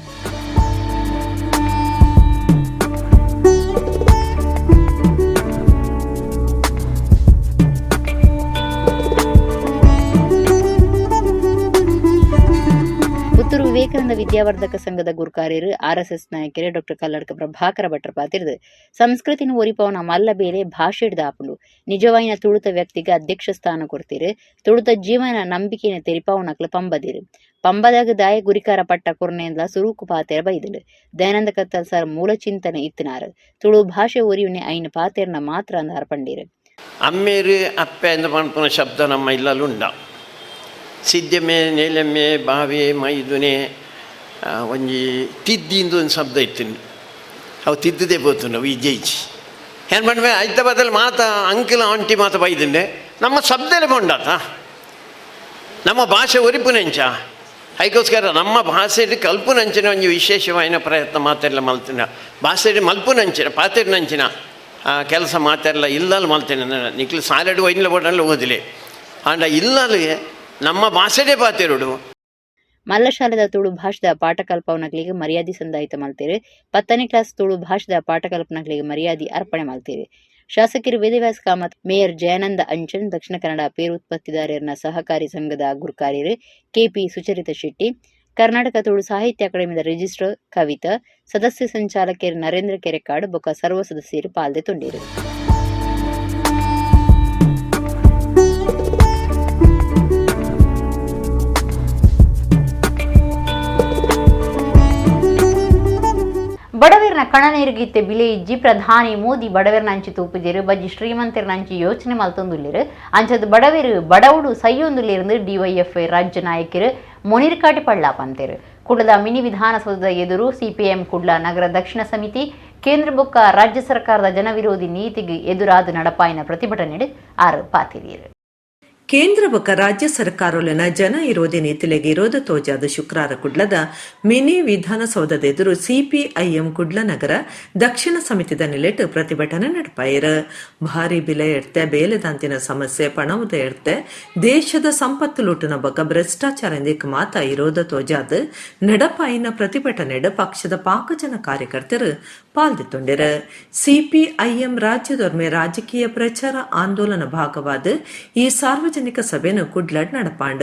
ಪುತ್ತೂರು ವಿವೇಕಾನಂದ ವಿದ್ಯಾವರ್ಧಕ ಸಂಘದ ಗುರುಕಾರ್ಯರು ಆರ್ಎಸ್ಎಸ್ ನಾಯಕರು ಡಾಕ್ಟರ್ ಕಲ್ಲಡ್ಕ ಪ್ರಭಾಕರ ಭಟ್ರ ಪಾತಿರ್ದು ಸಂಸ್ಕೃತಿನ ಒರಿಪವನ ಮಲ್ಲ ಬೇಲೆ ಭಾಷೆಡ್ದ ಆಪುಂಡು. ನಿಜವಾಯಿನ ತುಳುತ ವ್ಯಕ್ತಿಗೆ ಅಧ್ಯಕ್ಷ ಸ್ಥಾನ ಕೊಡ್ತೀರು. ತುಳುತ ಜೀವನ ನಂಬಿಕೆನ ತೆರಿಪಾವನಕ್ಲು ಪಂಬದಿರು. ಪಂಬದಾಗ ದಾಯ ಗುರಿಕಾರ ಪಟ್ಟ ಕೊರ್ನೇಂದ್ಲ ಸುರೂಕು ಪಾತೆರ ಬೈದುಂಡು. ದಯಾನಂದ ಕತ್ತಲ್ ಸರ್ ಮೂಲ ಚಿಂತನೆ ಇತ್ತಿನಾರು. ತುಳು ಭಾಷೆ ಒರಿಯುನೆ ಐನ ಪಾತೆರ್ನ ಮಾತ್ರ ಅಂದಾರ ಪಂಡೀರು. ಅಮ್ಮೇರು ಅಪ್ಪೆ ಎಂದು ಪನ್ಪುನ ಶಬ್ದ ನಮ್ಮ ಇಲ್ಲಲುಂಡ. ಸಿದ್ದೆಮ್ಮೆ, ನೇಲೆಮ್ಮೆ, ಬಾವೆ, ಮೈದುನೆ, ಒಂಜಿ ತಿದ್ದಿಂದು ಒಂದು ಶಬ್ದ ಇತ್ತು. ಅವು ತಿದ್ದದೆ ಪೋತುಂಡು ಅವು ಈ ಜಯಿಚಿ ಏನು ಪಂಡ್ಮೆ ಐತ ಬದಲು ಮಾತ ಅಂಕಲ್ ಆಂಟಿ ಮಾತ ಬೈದುಂಡೆ ನಮ್ಮ ಶಬ್ದಲೇ ಪೊಂಡಾತ ನಮ್ಮ ಭಾಷೆ ಒರಿಪುನೆಂಚ. ಅದಕ್ಕೋಸ್ಕರ ನಮ್ಮ ಭಾಷೆಡ್ ಕಲ್ಪುನಂಚಿನ ಒಂಜಿ ವಿಶೇಷವಾಯಿನ ಪ್ರಯತ್ನ ಮಾತೆಲ್ಲ ಮಲ್ತಿನ ಭಾಷೆಡ್ ಮಲ್ಪುನಂಚಿನ ಪಾತೆರ್ನಂಚಿನ ಕೆಲಸ ಮಾತೆಲ್ಲ ಇಲ್ಲಲ್ಲಿ ಮಲ್ತೇನೆ. ನಿಕ್ಲು ಸಾಲೆಡ್ ಒಯ್ನ್ಲ ಬೋಡಲ್ಲಿ ಓದಿಲೆ ಆಂಡ ಇಲ್ಲಲ್ಲಿ ನಮ್ಮ ಭಾಷೆಡೇ ಪಾತೆರುಡು. ಮಲ್ಲಶಾಲೆದ ತುಳು ಭಾಷೆದ ಪಾಠಕಲ್ಪವನಗಳಿಗೆ ಮರ್ಯಾದೆ ಸಂದಾಯಿತ ಮಲ್ತೇರು. 10ನೇ ಕ್ಲಾಸ್ ತುಳು ಭಾಷೆದ ಪಾಠಕಲ್ಪನಗಳಿಗೆ ಮರ್ಯಾದೆ ಅರ್ಪಣೆ ಮಲ್ತೇರು. ಶಾಸಕರು ವೇದವ್ಯಾಸ ಕಾಮತ್, ಮೇಯರ್ ಜಯಾನಂದ ಅಂಚನ್, ದಕ್ಷಿಣ ಕನ್ನಡ ಪೇರುತ್ಪತ್ತಿದಾರರ ಸಹಕಾರಿ ಸಂಘದ ಗುರುಕಾರ್ಯರು ಕೆಪಿ ಸುಚರಿತ ಶೆಟ್ಟಿ, ಕರ್ನಾಟಕ ತುಳು ಸಾಹಿತ್ಯ ಅಕಾಡೆಮಿದ ರಿಜಿಸ್ಟ್ರಾರ್ ಕವಿತಾ, ಸದಸ್ಯ ಸಂಚಾಲಕರು ನರೇಂದ್ರ ಕೆರೆಕಾಡ್ ಬೊಕ್ಕ ಸರ್ವ ಸದಸ್ಯರು ಪಾಲ್ದೆ ತೊಂಡೇರು. ಬಡವರ್ನ ಕಣನೀರುಗಿತ್ತೆ ಬಿಲೆ ಇಜ್ಜಿ. ಪ್ರಧಾನಿ ಮೋದಿ ಬಡವರ್ನ ಅಂಚಿ ತೂಪುಜೆರು, ಬಜ್ಜಿ ಶ್ರೀಮಂತರ್ನ ಅಂಚಿ ಯೋಚನೆ ಮಲ್ತೊಂದುಲ್ಲೆರು. ಅಂಚದ ಬಡವೆರು ಬಡವುಡು ಸೈಯೊಂದುಲ್ಲೆರ್ಂದು ಡಿವೈಎಫ್ಐ ರಾಜ್ಯ ನಾಯಕರು ಮುನೀರ್ ಕಾಟಿಪಳ್ಳ ಪಂತೆರು. ಕುಡ್ಲದ ಮಿನಿ ವಿಧಾನಸೌಧದ ಎದುರು ಸಿಪಿಎಂ ಕುಡ್ಲ ನಗರ ದಕ್ಷಿಣ ಸಮಿತಿ ಕೇಂದ್ರ ಬೊಕ್ಕ ರಾಜ್ಯ ಸರ್ಕಾರದ ಜನವಿರೋಧಿ ನೀತಿಗೆ ಎದುರಾದ ನಡಪಾಯಿನ ಪ್ರತಿಭಟನೆ ಆರು ಪಾತಿರಿಯರು. ಕೇಂದ್ರ ಬೊಕ್ಕ ರಾಜ್ಯ ಸರ್ಕಾರೊಲೆನ ಜನ ವಿರೋಧಿ ನೀತಿಲೆಗೆ ವಿರೋಧ ತೋಜಾದ ಶುಕ್ರಾರ ಕುಡ್ಲದ ಮಿನಿ ವಿಧಾನಸೌಧದ ಎದುರು ಸಿಪಿಐಎಂ ಕುಡ್ಲ ನಗರ ದಕ್ಷಿಣ ಸಮಿತಿದ ನಿಲೆಟ್ ಪ್ರತಿಭಟನೆ ನಡಪಾಯರು. ಭಾರಿ ಬಿಲೆ ಎಡ್ತೆ, ಬೇಲೆದಾಂತಿನ ಸಮಸ್ಯೆ, ಪಣವುದ ಎಡ್ತೆ, ದೇಶದ ಸಂಪತ್ತು ಲೂಟುನ ಬೊಕ್ಕ ಭ್ರಷ್ಟಾಚಾರ ಇಂದಿಕ್ ಮಾತ ವಿರೋಧ ತೋಜಾದ ನಡಪಾಯಿನ ಪ್ರತಿಭಟನೆಡ್ ಪಕ್ಷದ ಪಾಕಜನ ಕಾರ್ಯಕರ್ತರು ಪಾಲ್ದಿತ್ತೊಂಡೆರು. ಸಿಪಿಐಎಂ ರಾಜ್ಯದೊರ್ಮೆ ರಾಜಕೀಯ ಪ್ರಚಾರ ಆಂದೋಲನ ಭಾಗವಾದ ಈ ಸಾರ್ವಜನಿಕ ಸಭೆಯನ್ನು ಕುಡ್ಲಡ್ ನಡಪಾಂಡ್.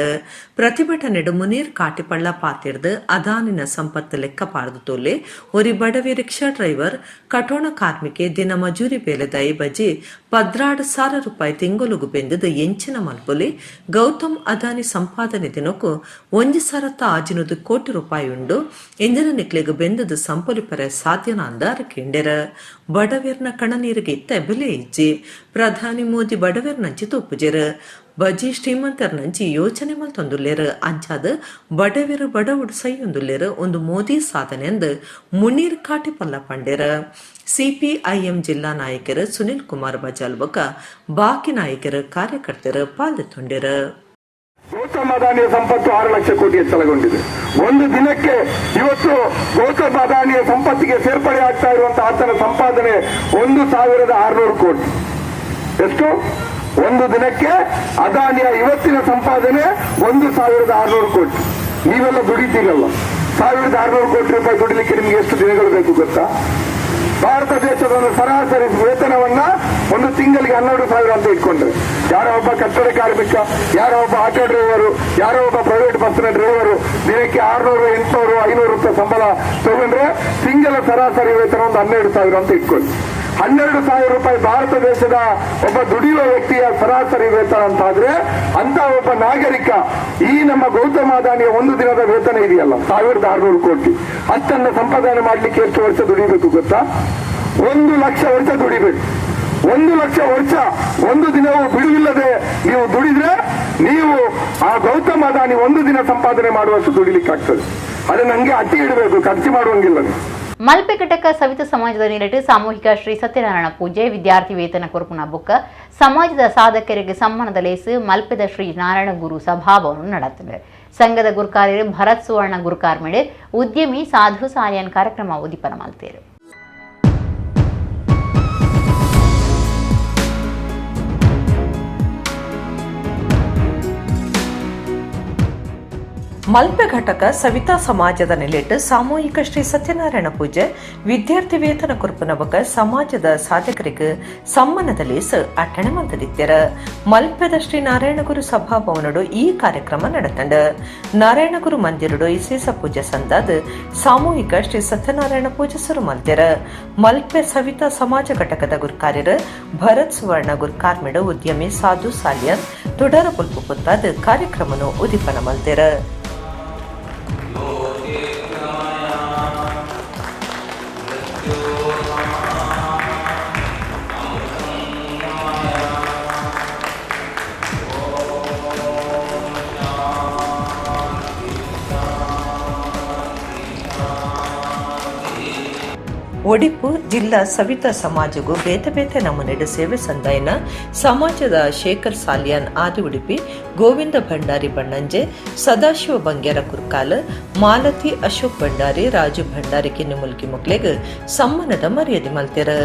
ಪ್ರತಿಭಟನೆಡ್ ಮುನೀರ್ ಕಾಟಿಪಳ್ಳ ಪಾತಿರ್ದು ಅದಾನಿನ ಸಂಪತ್ತು ಲೆಕ್ಕ ಪಾರ್ದು ತೋಲೆ. ಒರಿ ಬಡವಿ ರಿಕ್ಷಾ ಡ್ರೈವರ್, ಕಠೋಣ ಕಾರ್ಮಿಕೆ, ದಿನ ಮಜೂರಿ ಬೇಲೆದಾಯಿ ಬಜಿ 12,000 ರೂಪಾಯಿ ತಿಂಗೊಲುಗು ಬೆಂದದು ಎಂಚಿನ ಮಲ್ಪೊಲಿ. ಗೌತಮ್ ಅದಾನಿ ಸಂಪಾದನೆ ದಿನಕ್ಕೂ 1,600 ಕೋಟಿ ರೂಪಾಯಿ ಉಂಡು. ಇಂದಿನ ನಿಕ್ಲೆಗ್ ಬೆಂದದು ಸಂಪೊಲಿಪರೆ ಸಾಧ್ಯನ ಅಂದ ಕೇಂಡೆರ. ಬಡವೆರ್ನ ಕಣನೀರಿಗೆ ಇತ್ತ ಬೆಲೆ ಇಜ್ಜಿ. ಪ್ರಧಾನಿ ಮೋದಿ ಬಡವೆರ್ನಂಚಿ ತೋಪುಜೆರ್. ಬಜಿ ಶ್ರೀಮಂತರ್ನಂಚಿ ಯೋಚನೆ ಮಲ್ತೊಂದುಲ್ಲೆರ್. ಅಂಚಾದ್ ಬಡವೆರ್ ಬಡವುಡ್ ಸೈಯೊಂದುಲ್ಲೆರ್. ಒಂದು ಮೋದಿ ಸಾಧನೆ ಎಂದು ಮುನೀರ್ ಕಾಟಿಪಲ್ಲ ಪಂಡೆರ್. ಸಿಪಿಐಎಂ ಜಿಲ್ಲಾ ನಾಯಕರು ಸುನಿಲ್ ಕುಮಾರ್ ಬಜಾಲ್ ಬೊಕ್ಕ ಬಾಕಿ ನಾಯಕರು ಕಾರ್ಯಕರ್ತರು ಪಾಲ್ಗೊಂಡರು. ಗೌತಮ್ ಅದಾನಿಯ ಸಂಪತ್ತು 6 ಲಕ್ಷ ಕೋಟಿ ಹೆಚ್ಚಳಗೊಂಡಿದೆ. ಒಂದು ದಿನಕ್ಕೆ ಇವತ್ತು ಗೌತಮ್ ಅದಾನಿಯ ಸಂಪತ್ತಿಗೆ ಸೇರ್ಪಡೆ ಆಗ್ತಾ ಇರುವಂತಹ ಆತನ ಸಂಪಾದನೆ 1600 ಕೋಟಿ. ಎಷ್ಟು? ಒಂದು ದಿನಕ್ಕೆ ಅದಾನಿಯ ಇವತ್ತಿನ ಸಂಪಾದನೆ 1600 ಕೋಟಿ. ನೀವೆಲ್ಲ ದುಡಿತೀರಲ್ಲ, 1600 ಕೋಟಿ ರೂಪಾಯಿ ದುಡಿಲಿಕ್ಕೆ ನಿಮ್ಗೆ ಎಷ್ಟು ದಿನಗಳು ಬೇಕು ಗೊತ್ತಾ? ಭಾರತ ದೇಶದ ಒಂದು ಸರಾಸರಿ ವೇತನವನ್ನ ಒಂದು ತಿಂಗಳಿಗೆ 12,000 ಅಂತ ಇಟ್ಕೊಂಡ್ರೆ, ಯಾರೋ ಒಬ್ಬ ಕಟ್ಟಡ ಕಾರ್ಮಿಕ, ಯಾರೋ ಒಬ್ಬ ಆಟೋ ಡ್ರೈವರು, ಯಾರೋ ಒಬ್ಬ ಪ್ರೈವೇಟ್ ಬಸ್ನ ಡ್ರೈವರು ದಿನಕ್ಕೆ 600, 800, 500 ರೂಪಾಯಿ ಸಂಬಳ ತಗೊಂಡ್ರೆ ತಿಂಗಳ ಸರಾಸರಿ ವೇತನ ಒಂದು 12,000 ಅಂತ ಇಟ್ಕೊಳ್ಳಿ. 12,000 ರೂಪಾಯಿ ಭಾರತ ದೇಶದ ಒಬ್ಬ ದುಡಿಯುವ ವ್ಯಕ್ತಿಯ ಸರಾಸರಿ ವೇತನ ಅಂತಾದ್ರೆ, ಅಂತ ಒಬ್ಬ ನಾಗರಿಕ ಈ ನಮ್ಮ ಗೌತಮ ಅದಾನಿಯ ಒಂದು ದಿನದ ವೇತನ ಇದೆಯಲ್ಲ 1600 ಕೋಟಿ, ಅಷ್ಟನ್ನ ಸಂಪಾದನೆ ಮಾಡ್ಲಿಕ್ಕೆ ಎಷ್ಟು ವರ್ಷ ದುಡಿಬೇಕು ಗೊತ್ತಾ? 1 ಲಕ್ಷ ವರ್ಷ ದುಡಿಬೇಕು. 1 ಲಕ್ಷ ವರ್ಷ ಒಂದು ದಿನವೂ ಬಿಡುವಿಲ್ಲದೆ ನೀವು ದುಡಿದ್ರೆ ನೀವು ಆ ಗೌತಮ ಅದಾನಿ ಒಂದು ದಿನ ಸಂಪಾದನೆ ಮಾಡುವಷ್ಟು ದುಡಿಲಿಕ್ಕಾಗ್ತದೆ. ಅದನ್ನ ಹಂಗೆ ಅಟ್ಟಿ ಇಡಬೇಕು, ಖರ್ಚು ಮಾಡುವಂಗಿಲ್ಲ. ಮಲ್ಪೆ ಘಟಕ ಸವಿತ ಸಮಾಜದ ನಿಲಟು ಸಾಮೂಹಿಕ ಶ್ರೀ ಸತ್ಯನಾರಾಯಣ ಪೂಜೆ, ವಿದ್ಯಾರ್ಥಿ ವೇತನ ಕೊರಪುನ ಬುಕ್ಕ ಸಮಾಜದ ಸಾಧಕರಿಗೆ ಸಮ್ಮಾನದ ಲೇಸು ಮಲ್ಪೆದ ಶ್ರೀ ನಾರಾಯಣ ಗುರು ಸಭಾಭವನ ನಡೆಯುತ್ತದೆ. ಸಂಘದ ಗುರುಕಾರ್ಯರು ಭರತ್ ಸುವರ್ಣ ಗುರುಕಾರ್ಮಿಡೆ ಉದ್ಯಮಿ ಸಾಧು ಸಾಲಿಯನ್ ಕಾರ್ಯಕ್ರಮ ಉದ್ದೀಪನ ಮಲ್ತೇರು. ಮಲ್ಪೆ ಘಟಕ ಸವಿತಾ ಸಮಾಜದ ನೆಲೆಟ್ ಸಾಮೂಹಿಕ ಶ್ರೀ ಸತ್ಯನಾರಾಯಣ ಪೂಜೆ, ವಿದ್ಯಾರ್ಥಿ ವೇತನ ಕುರುಪುನ ಬೊಕ್ಕ ಸಮಾಜದ ಸಾಧಕರಿಗೆ ಸಮ್ಮಾನದಲ್ಲಿ ಅಟ್ಟಣೆ ಮಲ್ತದಿತ್ತೆರ್. ಮಲ್ಪೆದ ಶ್ರೀ ನಾರಾಯಣಗುರು ಸಭಾಭವನಡು ಈ ಕಾರ್ಯಕ್ರಮ ನಡೆತಂಡ. ನಾರಾಯಣಗುರು ಮಂದಿರಡು ಇಸೇಸ ಪೂಜೆ ಸಂದಾದ ಸಾಮೂಹಿಕ ಶ್ರೀ ಸತ್ಯನಾರಾಯಣ ಪೂಜೆ ಸುರು ಮಲ್ತೆರ್. ಮಲ್ಪೆ ಸವಿತಾ ಸಮಾಜ ಘಟಕದ ಗುರುಕಾರ್ಯರು ಭರತ್ ಸುವರ್ಣ ಗುರುಕಾರ್ಮಿಡು ಉದ್ಯಮಿ ಸಾಧು ಸಾಲಿಯನ್ ತುಡರ ಪುಲ್ಪು ಪುತ್ತಾದ ಕಾರ್ಯಕ್ರಮನು ಉದ್ದೀಪನ ಮಲ್ತೆರ್. ಒಡಿಪು ಜಿಲ್ಲಾ ಸವಿತಾ ಸಮಾಜಗೂ ಬೇತೆ ಬೇತೆ ನಮೂನೆಡು ಸೇವೆ ಸಂದಾಯನ ಸಮಾಜದ ಶೇಖರ್ ಸಾಲಿಯಾನ್ ಆದಿ ಉಡುಪಿ, ಗೋವಿಂದ ಭಂಡಾರಿ ಬಣ್ಣಂಜೆ, ಸದಾಶಿವ ಬಂಗ್ಯಾರ ಕುರ್ಕಾಲ್, ಮಾಲತಿ ಅಶೋಕ್ ಭಂಡಾರಿ, ರಾಜು ಭಂಡಾರಿ ಕಿನ್ನಿಮುಲ್ಕಿ ಮುಕ್ಲೆಗ್ ಸಮ್ಮಾನದ ಮರ್ಯಾದೆ ಮಲ್ತೆರ್.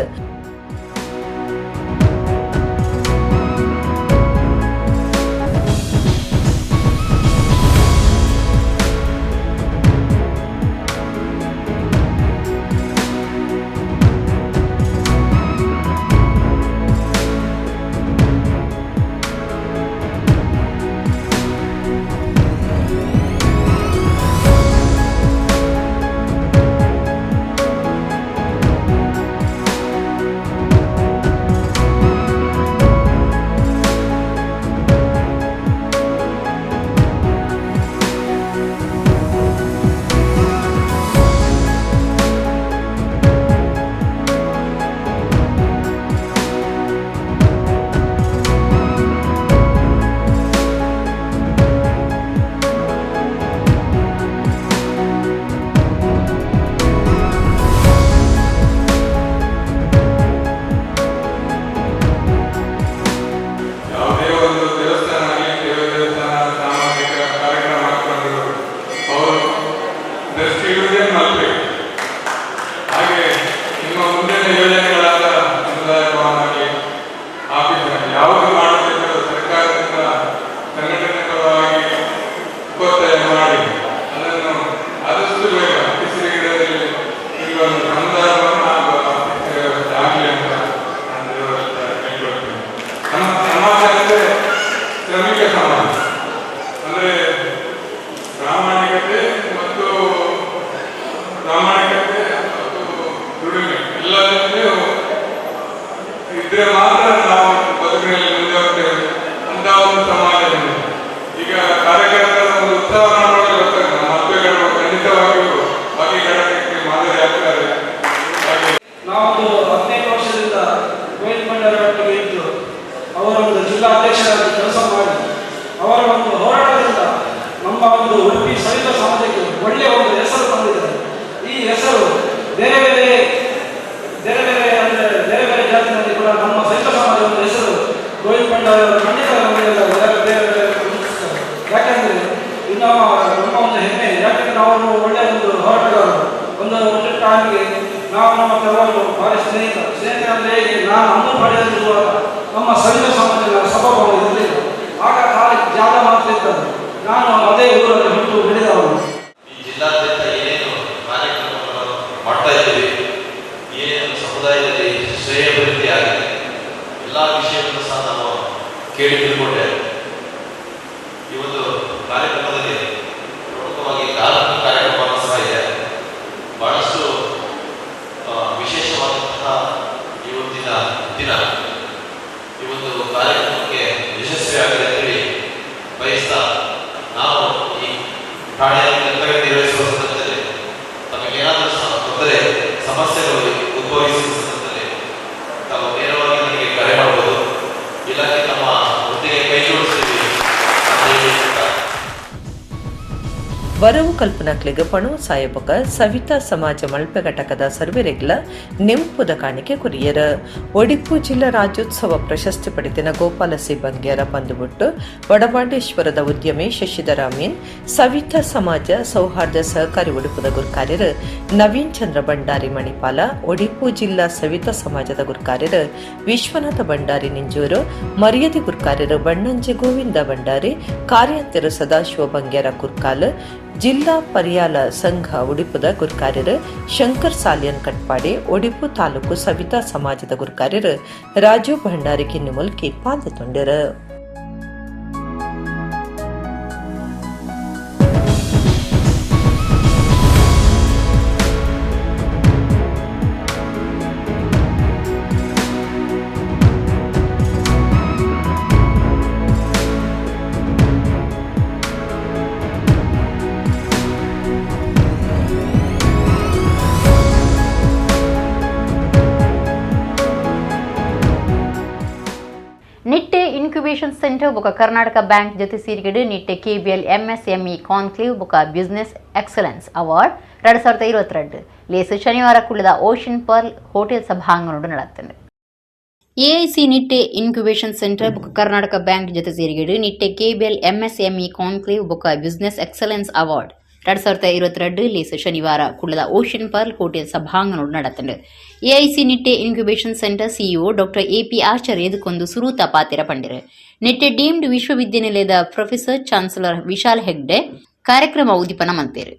ಜಿಲ್ಲಾ ಅಧ್ಯಕ್ಷರಾಗಿ ಕೆಲಸ ಮಾಡಿ ಒಂದು ಉಡುಪಿ ಸವಿತ ಸಮಾಜಕ್ಕೆ ಒಳ್ಳೆಯ ಒಂದು ಹೆಸರು ತಂದಿದ್ದಾರೆ. ಈ ಹೆಸರು ಬೇರೆ ಬೇರೆ ಬೇರೆ ಬೇರೆ ಅಂದರೆ ಬೇರೆ ಬೇರೆ ಜಾತಿನಲ್ಲಿ ಕೂಡ ನಮ್ಮ ಸವಿತ ಸಮಾಜದ ಒಂದು ಹೆಸರು ಗೋವಿಂದ ಭಂಡಾರಿ ಅವರು ಖಂಡಿತ ನಮಗೆಲ್ಲ ಬೇರೆ ಬೇರೆ ಬೇರೆ ಗುರುತಿಸ್ತಾರೆ. ಯಾಕೆಂದರೆ ಇದು ನಮ್ಮ ನಮ್ಮ ಒಂದು ಹೆಮ್ಮೆ. ಯಾಕೆಂದರೆ ನಾವು ಒಳ್ಳೆಯ ಒಂದು ಹೋರಾಟಗಾರರು. ಒಂದು ಒಂದು ಟೈಮ್ಗೆ ನಾವು ನಮ್ಮ ಕೆಲವರು ಭಾರಿ ಸ್ನೇಹಿತ ಸ್ನೇಹಿತರಂದ್ರೆ ಹೇಗೆ, ನಾನು ಅಂಗನವಾಡಿಯಲ್ಲಿರುವಾಗ ನಮ್ಮ ಸವಿತ ಸಮಾಜದ ಸಭಾಭವನ ಇರಲಿಲ್ಲ. ಆಗ ಖಾಲಿ ಜಾಗ ಮಾತ್ರ ಇದ್ದದ್ದು. ನಾನು ಅದೇ ಊರಲ್ಲಿ ಹುಟ್ಟು ಬೆಳೆದವನು. ಈ ಜಿಲ್ಲಾದ್ಯಂತ ಏನೇನು ಕಾರ್ಯಕ್ರಮಗಳನ್ನು ಮಾಡ್ತಾ ಇದ್ದೀವಿ, ಏನೇನು ಸಮುದಾಯದಲ್ಲಿ ಶ್ರೇಯಾಭಿವೃದ್ಧಿ ಆಗಿದೆ, ಎಲ್ಲ ವಿಷಯವನ್ನು ಸಹ ನಾವು ಕೇಳಿ ತಿಳ್ಕೊಂಡೆ. ಈ ಒಂದು ಕಾರ್ಯಕ್ರಮದಲ್ಲಿ ಪ್ರಮುಖವಾಗಿ ಧಾರ್ಮಿಕ ಕಾರ್ಯಕ್ರಮ ಸಹ ಇದೆ. ಬಹಳಷ್ಟು ವಿಶೇಷವಾದಂತಹ ಇವತ್ತಿನ ದಿನ. ಈ ಒಂದು ಕಾರ್ಯಕ್ರಮಕ್ಕೆ ಯಶಸ್ವಿ ಆಗಲಿ ಅಂತೇಳಿ ಬಯಸ್ತಾ, ನಾವು ಈ ಠಾಣೆಯಲ್ಲಿ ಕರ್ತವ್ಯ ನಿರ್ವಹಿಸುವ ಸಂದರ್ಭದಲ್ಲಿ ತಮಗೇನಾದರೂ ಸಹ ತೊಂದರೆ ಸಮಸ್ಯೆಗಳು ಉದ್ಭವಿಸುವ ಸಂದರ್ಭದಲ್ಲಿ ತಾವು ನೇರವಾಗಿ ನನಗೆ ಕರೆ ಮಾಡ್ಬೋದು. ಇಲಾಖೆ ತಮ್ಮ ಒಟ್ಟಿಗೆ ಕೈ ಜೋಡಿಸ್ತೀವಿ ಅಂತ ಹೇಳಿ. ವರವು ಕಲ್ಪನಕ್ಲೆಗ್ ಪಣವು ಸಾಯಬೊಕ ಸವಿತಾ ಸಮಾಜ ಮಲ್ಪೆ ಘಟಕದ ಸರ್ವೆರೆಗ್ಲ ನೆಂಪುದ ಕಾಣಿಕೆ ಕೊರಿಯರ್. ಒಡಿಪು ಜಿಲ್ಲಾ ರಾಜ್ಯೋತ್ಸವ ಪ್ರಶಸ್ತಿ ಪಡೆದಿನ ಗೋಪಾಲ ಸಿ ಬಂಗೇರ ಬಂದುಬಿಟ್ಟು ವಡಪಾಂಡೇಶ್ವರದ ಉದ್ಯಮಿ ಶಶಿಧರ ಅಮೀನ್, ಸವಿತಾ ಸಮಾಜ ಸೌಹಾರ್ದ ಸಹಕಾರಿ ಉಡುಪುದ ಗುರ್ಕಾರ್ಯರು ನವೀನ್ ಚಂದ್ರ ಭಂಡಾರಿ ಮಣಿಪಾಲ, ಒಡಿಪು ಜಿಲ್ಲಾ ಸವಿತಾ ಸಮಾಜದ ಗುರ್ಕಾರ್ಯರು ವಿಶ್ವನಾಥ ಭಂಡಾರಿ ನಿಂಜೂರು, ಮರ್ಯಾದೆ ಗುರ್ಕಾರ್ಯರು ಬಣ್ಣಂಜೆ ಗೋವಿಂದ ಭಂಡಾರಿ, ಕಾರ್ಯಾಂತರು ಸದಾಶಿವ ಬಂಗೇರ ಕುರ್ಕಾಲ್, ಜಿಲ್ಲಾ ಪರಿಯಾಲ ಸಂಘ ಉಡುಪುದ ಗುರ್ಕಾರ್ಯರು ಶಂಕರ್ ಸಾಲಿಯನ್ ಕಟ್ಪಾಡಿ, ಒಡಿಪು ತಾಲೂಕು ಸವಿತಾ ಸಮಾಜದ ಗುರ್ಕಾರ್ಯರು ರಾಜೀವ್ ಭಂಡಾರಿ ಕಿನ್ನಿಮುಲ್ಕಿ ಪಾಲ್ಗೊಂಡರು. ನಿಟ್ಟೆ ಇನ್ಕ್ಯುಬೇಷನ್ ಸೆಂಟರ್ ಬೊಕ ಕರ್ನಾಟಕ ಬ್ಯಾಂಕ್ ಜೊತೆ ಸೇರಿಗಡು ನಿಟ್ಟೆ KBL MSME conclave ಬೊಕ business excellence award 2022 ಲೇಸು ಶನಿವಾರ ಕುಳ್ಳದ ocean pearl hotel ಸಭಾಂಗಣಡು ನಡತ್ತಂಡು. AIC Nitte incubation centre ಬೊಕ ಕರ್ನಾಟಕ ಬ್ಯಾಂಕ್ ಜೊತೆ ಸೇರಿಗಡು ನಿಟ್ಟೆ KBL MSME conclave ಬೊಕ business excellence award 2022 ಲೇಸು ಶನಿವಾರ ಕುಳ್ಳದ ocean pearl hotel ಸಭಾಂಗಣಡು ನಡತ್ತಂಡು. AIC Nitte incubation centre CEO doctor AP ಆಚಾರ್ಯ ಇದಕ್ಕೊಂದು ಸುರೂತ ಪಾತಿರ ಪಂಡಿರು. ನಿಟ್ಟೆ ಡೀಮ್ಡ್ ವಿಶ್ವವಿದ್ಯಾನಿಲಯದ ಪ್ರೊಫೆಸರ್ ಚಾನ್ಸಲರ್ ವಿಶಾಲ್ ಹೆಗ್ಡೆ ಕಾರ್ಯಕ್ರಮ ಉದ್ದೀಪನ ಮಂತೇರು.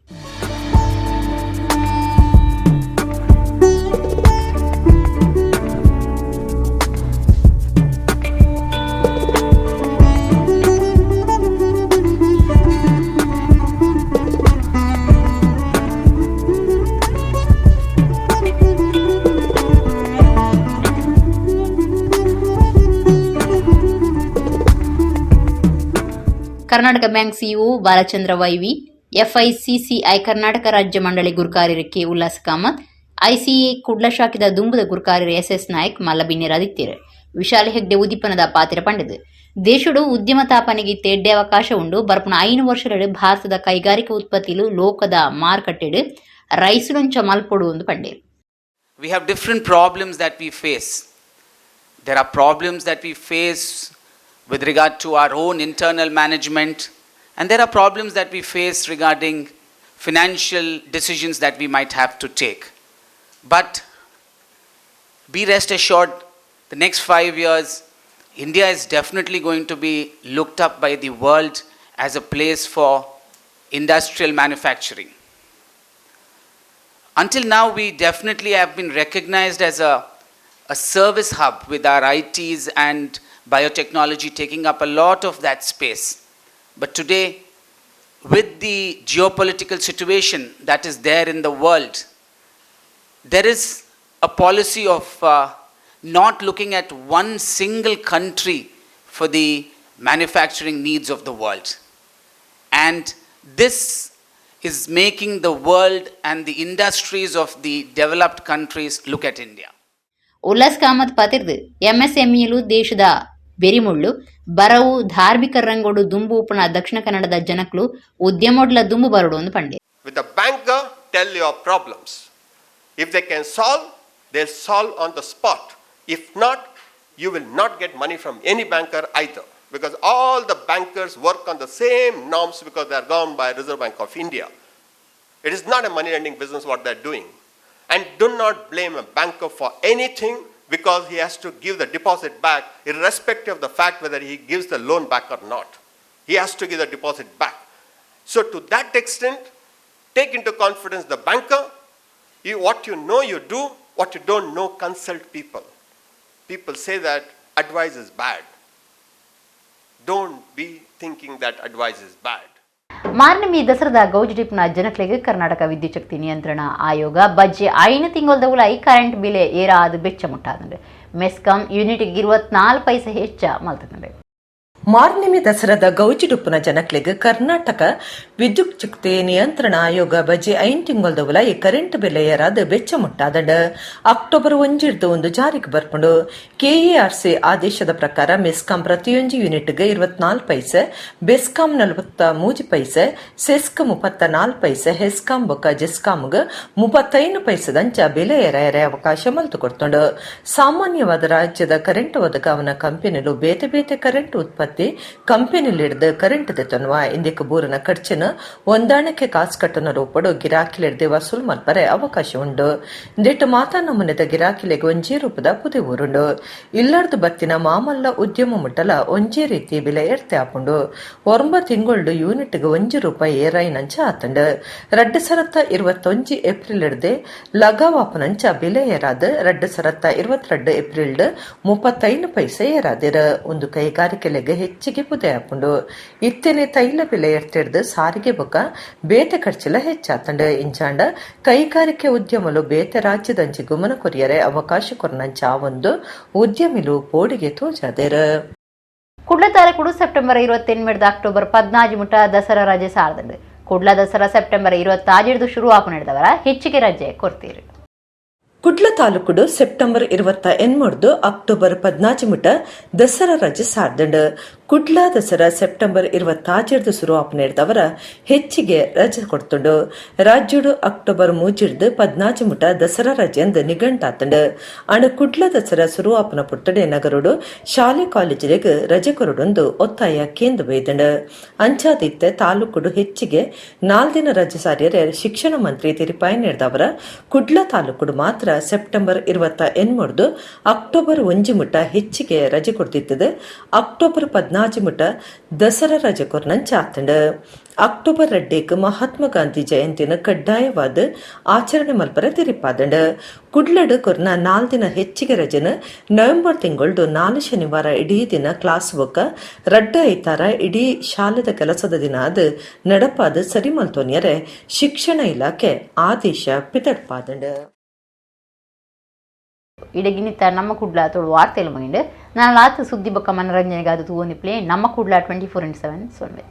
Karnataka bank CEO Balachandra YV, FICCI Karnataka ರಾಜ್ಯ ಮಂಡಳಿ ಗುರ್ಕಾರ್ಯರು ಕೆ ಉಲ್ಲಾಸ್ ಕಾಮತ್, ಐಸಿಎ ಕುಡ್ಲ ಶಾಖೆದ ದುಂಬುದ ಗುರ್ಕಾರ್ಯರು ಎಸ್ಎಸ್ ನಾಯಕ್ ಮಲ್ಲಬಿನ್ನೆರಾದಿತ್ಯರು. ವಿಶಾಲ್ ಹೆಗ್ಡೆ ಉದ್ದೀಪನದ ಪಾತ್ರ ಪಂಡದು. ದೇಶಡು ಉದ್ಯಮ ತಾಪನೆಗೆ ತೇಡ್ಡೆ ಅವಕಾಶ ಉಂಡು. ಬರ್ಪುನ 5 ವರ್ಷಗಳು ಭಾರತದ ಕೈಗಾರಿಕಾ ಉತ್ಪತ್ತಿಲು ಲೋಕದ ಮಾರುಕಟ್ಟೆಡು ರೈಸುಲಂಚ ಮಲ್ಪೊಡು ಒಂದು ಪಂಡೇರು. We have different problems that we face. There are problems that we face with regard to our own internal management, and there are problems that we face regarding financial decisions that we might have to take. But be rest assured, the next 5 years, India is definitely going to be looked up by the world as a place for industrial manufacturing. Until now, we definitely have been recognized as a service hub with our ITs and biotechnology taking up a lot of that space. But today, with the geopolitical situation that is there in the world, there is a policy of not looking at one single country for the manufacturing needs of the world. And this is making the world and the industries of the developed countries look at India. Ullas Kamath ಪಾತಿರ್ದು ಎಂಎಸ್ಎಂಇಲು ದೇಶದ ಬೆರಿಮುಳ್ಳು ಬರವು ಧಾರ್ಮಿಕ ರಂಗೋಡು ದುಂಬು ಉಪ್ಪುನ ದಕ್ಷಿಣ ಕನ್ನಡದ ಜನಕ್ಲು ಉದ್ಯಮೊಡ್ಲ ದುಂಬು ಬರಡು ಒಂದು ಪಂಡೆ. With the banker, tell your problems. If they can solve, they'll solve on the spot. If not, you will not get money from any banker either, because all the bankers work on the same norms because they are governed by Reserve Bank of India. It is not a money lending business what they are doing. And do not blame a banker for anything, because he has to give the deposit back irrespective of the fact whether he gives the loan back or not. He has to give the deposit back. So to that extent, take into confidence the banker. What you know, you do. What you don't know, consult people. People say that advice is bad. Don't be thinking that advice is bad. Marnami ದಸರಾದ ಗೌಜಿಡಿಪ್ನ ಜನಕ್ಲೆಗ್ ಕರ್ನಾಟಕ ವಿದ್ಯುತ್ ಶಕ್ತಿ ನಿಯಂತ್ರಣ ಆಯೋಗ ಬಜ್ಜೆ 5 ತಿಂಗಳದ ಉಲಾಯಿ current ಬಿಲೆ ಏರಾದ ಬೆಚ್ಚ ಮುಟ್ಟಾದಂಡೆ ಮೆಸ್ಕಾಂ ಯೂನಿಟ್ಗೆ 24 ಪೈಸೆ ಹೆಚ್ಚ ಮಲ್ತದಂಡೆ. ಮಾರ್ನಿಮಿ ದಸರಾದ ಗೌಜಿಡುಪ್ಪುನ ಜನಕ್ಲೆಗ್ ಕರ್ನಾಟಕ ವಿದ್ಯುತ್ ಶಕ್ತಿ ನಿಯಂತ್ರಣ ಆಯೋಗ ಬಜೆ 5 ತಿಂಗಳದ ಉಲಾಯಿ ಕರೆಂಟ್ ಬೆಲೆ ಏರಾದ ಬೆಚ್ಚ ಮುಟ್ಟಾದಂಡ. ಅಕ್ಟೋಬರ್ 1 ಒಂದು ಜಾರಿಗೆ ಬರ್ಪುಂಡು. ಕೆಇಆರ್ಸಿ ಆದೇಶದ ಪ್ರಕಾರ ಮೆಸ್ಕಾಂ ಪ್ರತಿಯೊಂದು ಯೂನಿಟ್ಗೆ 24 ಪೈಸೆ, ಬೆಸ್ಕಾಂ 43 ಪೈಸೆ, ಸೆಸ್ಕ್ 34 ಪೈಸೆ, ಹೆಸ್ಕಾಂ ಬೊಕ್ಕ ಜೆಸ್ಕಾಂಗ್ 35 ಪೈಸೆದಂಚ ಬೆಲೆ ಏರಾಯರೆ ಅವಕಾಶ ಮಲ್ತು ಕೊಡ್ತುಂಡು. ಸಾಮಾನ್ಯವಾದ ರಾಜ್ಯದ ಕರೆಂಟ್ ಒದಗಾವನ ಕಂಪನಿಲು ಬೇತೆ ಬೇತೆ ಕರೆಂಟ್ ಉತ್ಪತ್ತಿ ಕಂಪನಿಲಿಡ್ದು ಕರೆಂಟ್ ದೆತೊನ್ವ. ಇಂದೆಕ್ ಬೂರನ ಖರ್ಚಿನ ಹೊಂದಾಣಿಕೆ ಕಾಸು ಕಟ್ಟುನ ರೂಪಡು ಗಿರಾಕಿಲಿಡ್ದು ವಸೂಲ್ ಮಲ್ಪರೆ ಅವಕಾಶ ಉಂಡು. ಇಂದೆಟ್ ಮಾತಾ ನಮೂನೆದ ಗಿರಾಕಿಲೆಗ್ ಒಂಜೇ ರೂಪದ ಪುದೆ ಊರುಂಡು. ಇಲ್ಲರ್ದು ಬತ್ತಿನ ಮಾಮಲ್ಲ ಉದ್ಯಮ ಮುಟ್ಟಲ ಒಂಜೇ ರೀತಿ ಬೆಲೆ ಎರ್ತೆ ಆಪುಂಡು. 9 ತಿಂಗಳು ಯೂನಿಟ್ಗೆ 1 ರೂಪಾಯಿ ಏರಾಯಿನಂಚ ಆತಂಡು. 2021 ಏಪ್ರಿಲ್ ಹಿಡ್ದೆ ಲಗಾವಾಪನಂಚ ಬೆಲೆ ಏರಾದ 2022 ಏಪ್ರಿಲ್ 35 ಪೈಸೆ ಏರಾದಿರ. ಒಂದು ಕೈಗಾರಿಕೆಲೆಗ್ ಹೆಚ್ಚಿಗೆ ಪುದೆ ಆಪುಂಡು. ಇತ್ತೆನೆ ತೈಲ ಬೆಲೆ ಎರ್ತಿಡ್ದು ಸಾರಿಗೆ ಬೊಕ್ಕ ಬೇತೆ ಖರ್ಚಿಲ ಹೆಚ್ಚಾತಂಡು. ಇಂಚಾಂಡ ಕೈಗಾರಿಕೆ ಉದ್ಯಮಲು ಬೇತೆ ರಾಜ್ಯದಂಚಿ ಗುಮನ ಕೊರಿಯರೆ ಅವಕಾಶ ಕೊರ್ನಂಚ ಒಂದು ಉದ್ಯಮಿಲು ಪೋಡಿಗೆ ತೋಜಾದೆರ್. ಕುಡ್ಲ ತಾಲೂಕುಡು ಸೆಪ್ಟೆಂಬರ್ 28 ಅಕ್ಟೋಬರ್ 14 ಮುಟ್ಟ ದಸರಾ ರಜೆ ಸಾರದಂಡು. ಕುಡ್ಲ ದಸರಾ ಸೆಪ್ಟೆಂಬರ್ 26 ಶುರು ಆಪು ನಡೆದವರ ಹೆಚ್ಚಿಗೆ ರಜೆ ಕೊಡ್ತೀರಿ. ಕುಡ್ಲ ತಾಲೂಕುಡು ಸೆಪ್ಟೆಂಬರ್ 28 ಅಕ್ಟೋಬರ್ 14 ಮುಟ ದಸರಾ ರಜೆ ಸಾರ್ದಂಡು. ಕುಡ್ಲ ದಸರಾ ಸೆಪ್ಟೆಂಬರ್ 26 ಶುರು ಆಪನೆಡ್ದವರ ಹೆಚ್ಚಿಗೆ ರಜೆ ಕೊಡ್ತುಂಡು. ರಾಜ್ಯಡು ಅಕ್ಟೋಬರ್ 3 14 ಮುಟ ದಸರಾ ರಜೆ ಅಂದ್ ನಿಘಂಟಾತಂಡು. ಅಂಡ ಕುಡ್ಲ ದಸರಾ ಶುರು ಆಪನ ಪುರ್ತಡೆ ನಗರುಡು ಶಾಲೆ ಕಾಲೇಜಿಗೆ ರಜೆ ಕೊರಡೊಂದು ಒತ್ತಾಯ ಕೇಂದ್ರ ಬೈದಂಡು. ಅಂಚಾದಿತ್ತೆ ತಾಲೂಕುಡು ಹೆಚ್ಚಿಗೆ 4 ದಿನ ರಜೆ ಸಾರಿಯರೆ ಶಿಕ್ಷಣ ಮಂತ್ರಿ ತಿರುಪಾಯ ನೀಡಿದವರ ಕುಡ್ಲ ತಾಲೂಕುಡು ಮಾತ್ರ ಸೆಪ್ಟೆಂಬರ್ 28 ಅಕ್ಟೋಬರ್ 1 ಮುಟ ಹೆಚ್ಚಿಗೆ ರಜೆ ಕೊಡ್ತಿತ್ತದು. ಅಕ್ಟೋಬರ್ 14 ಮುಟ ದಸರಾ ರಜೆ ಕೊರ್ನಂಚ ಆತಂಡು. ಅಕ್ಟೋಬರ್ 2 ಮಹಾತ್ಮ ಗಾಂಧಿ ಜಯಂತಿನ ಕಡ್ಡಾಯವಾದ ಆಚರಣೆ ಮಲ್ಪರ ತೆರಿಪಾದಂಡು. ಕುಡ್ಲಡು ಕೊರ್ನ 4 ದಿನ ಹೆಚ್ಚಿಗೆ ರಜೆನ ನವೆಂಬರ್ ತಿಂಗಳದು 4 ಶನಿವಾರ ಇಡೀ ದಿನ ಕ್ಲಾಸ್ ಬೊಕ್ಕ 2 ಐತಾರ ಇಡೀ ಶಾಲೆದ ಕೆಲಸದ ದಿನ ಅದು ನಡಪಾದ ಸರಿ ಮಲ್ತೋನ್ಯರೆ ಶಿಕ್ಷಣ ಇಲಾಖೆ ಆದೇಶ ಪಿತಡ್ಪಾದಂಡು. ಇಡಗಿನಿತ ನಮ್ಮ ಕುಡ್ಲ ತೋಳು ವಾರ್ತೆಲು ಮುಗಿಂಡು. ನಾನು ಲಾತ್ ಸುದ್ದಿ ಬೊಕ್ಕ ಮನರಂಜನೆಗಾದ ತೂವೊಂದಿಪ್ಲೆ ನಮ್ಮ ಕುಡ್ಲ 24x7 ಸೊನ್ನೆ.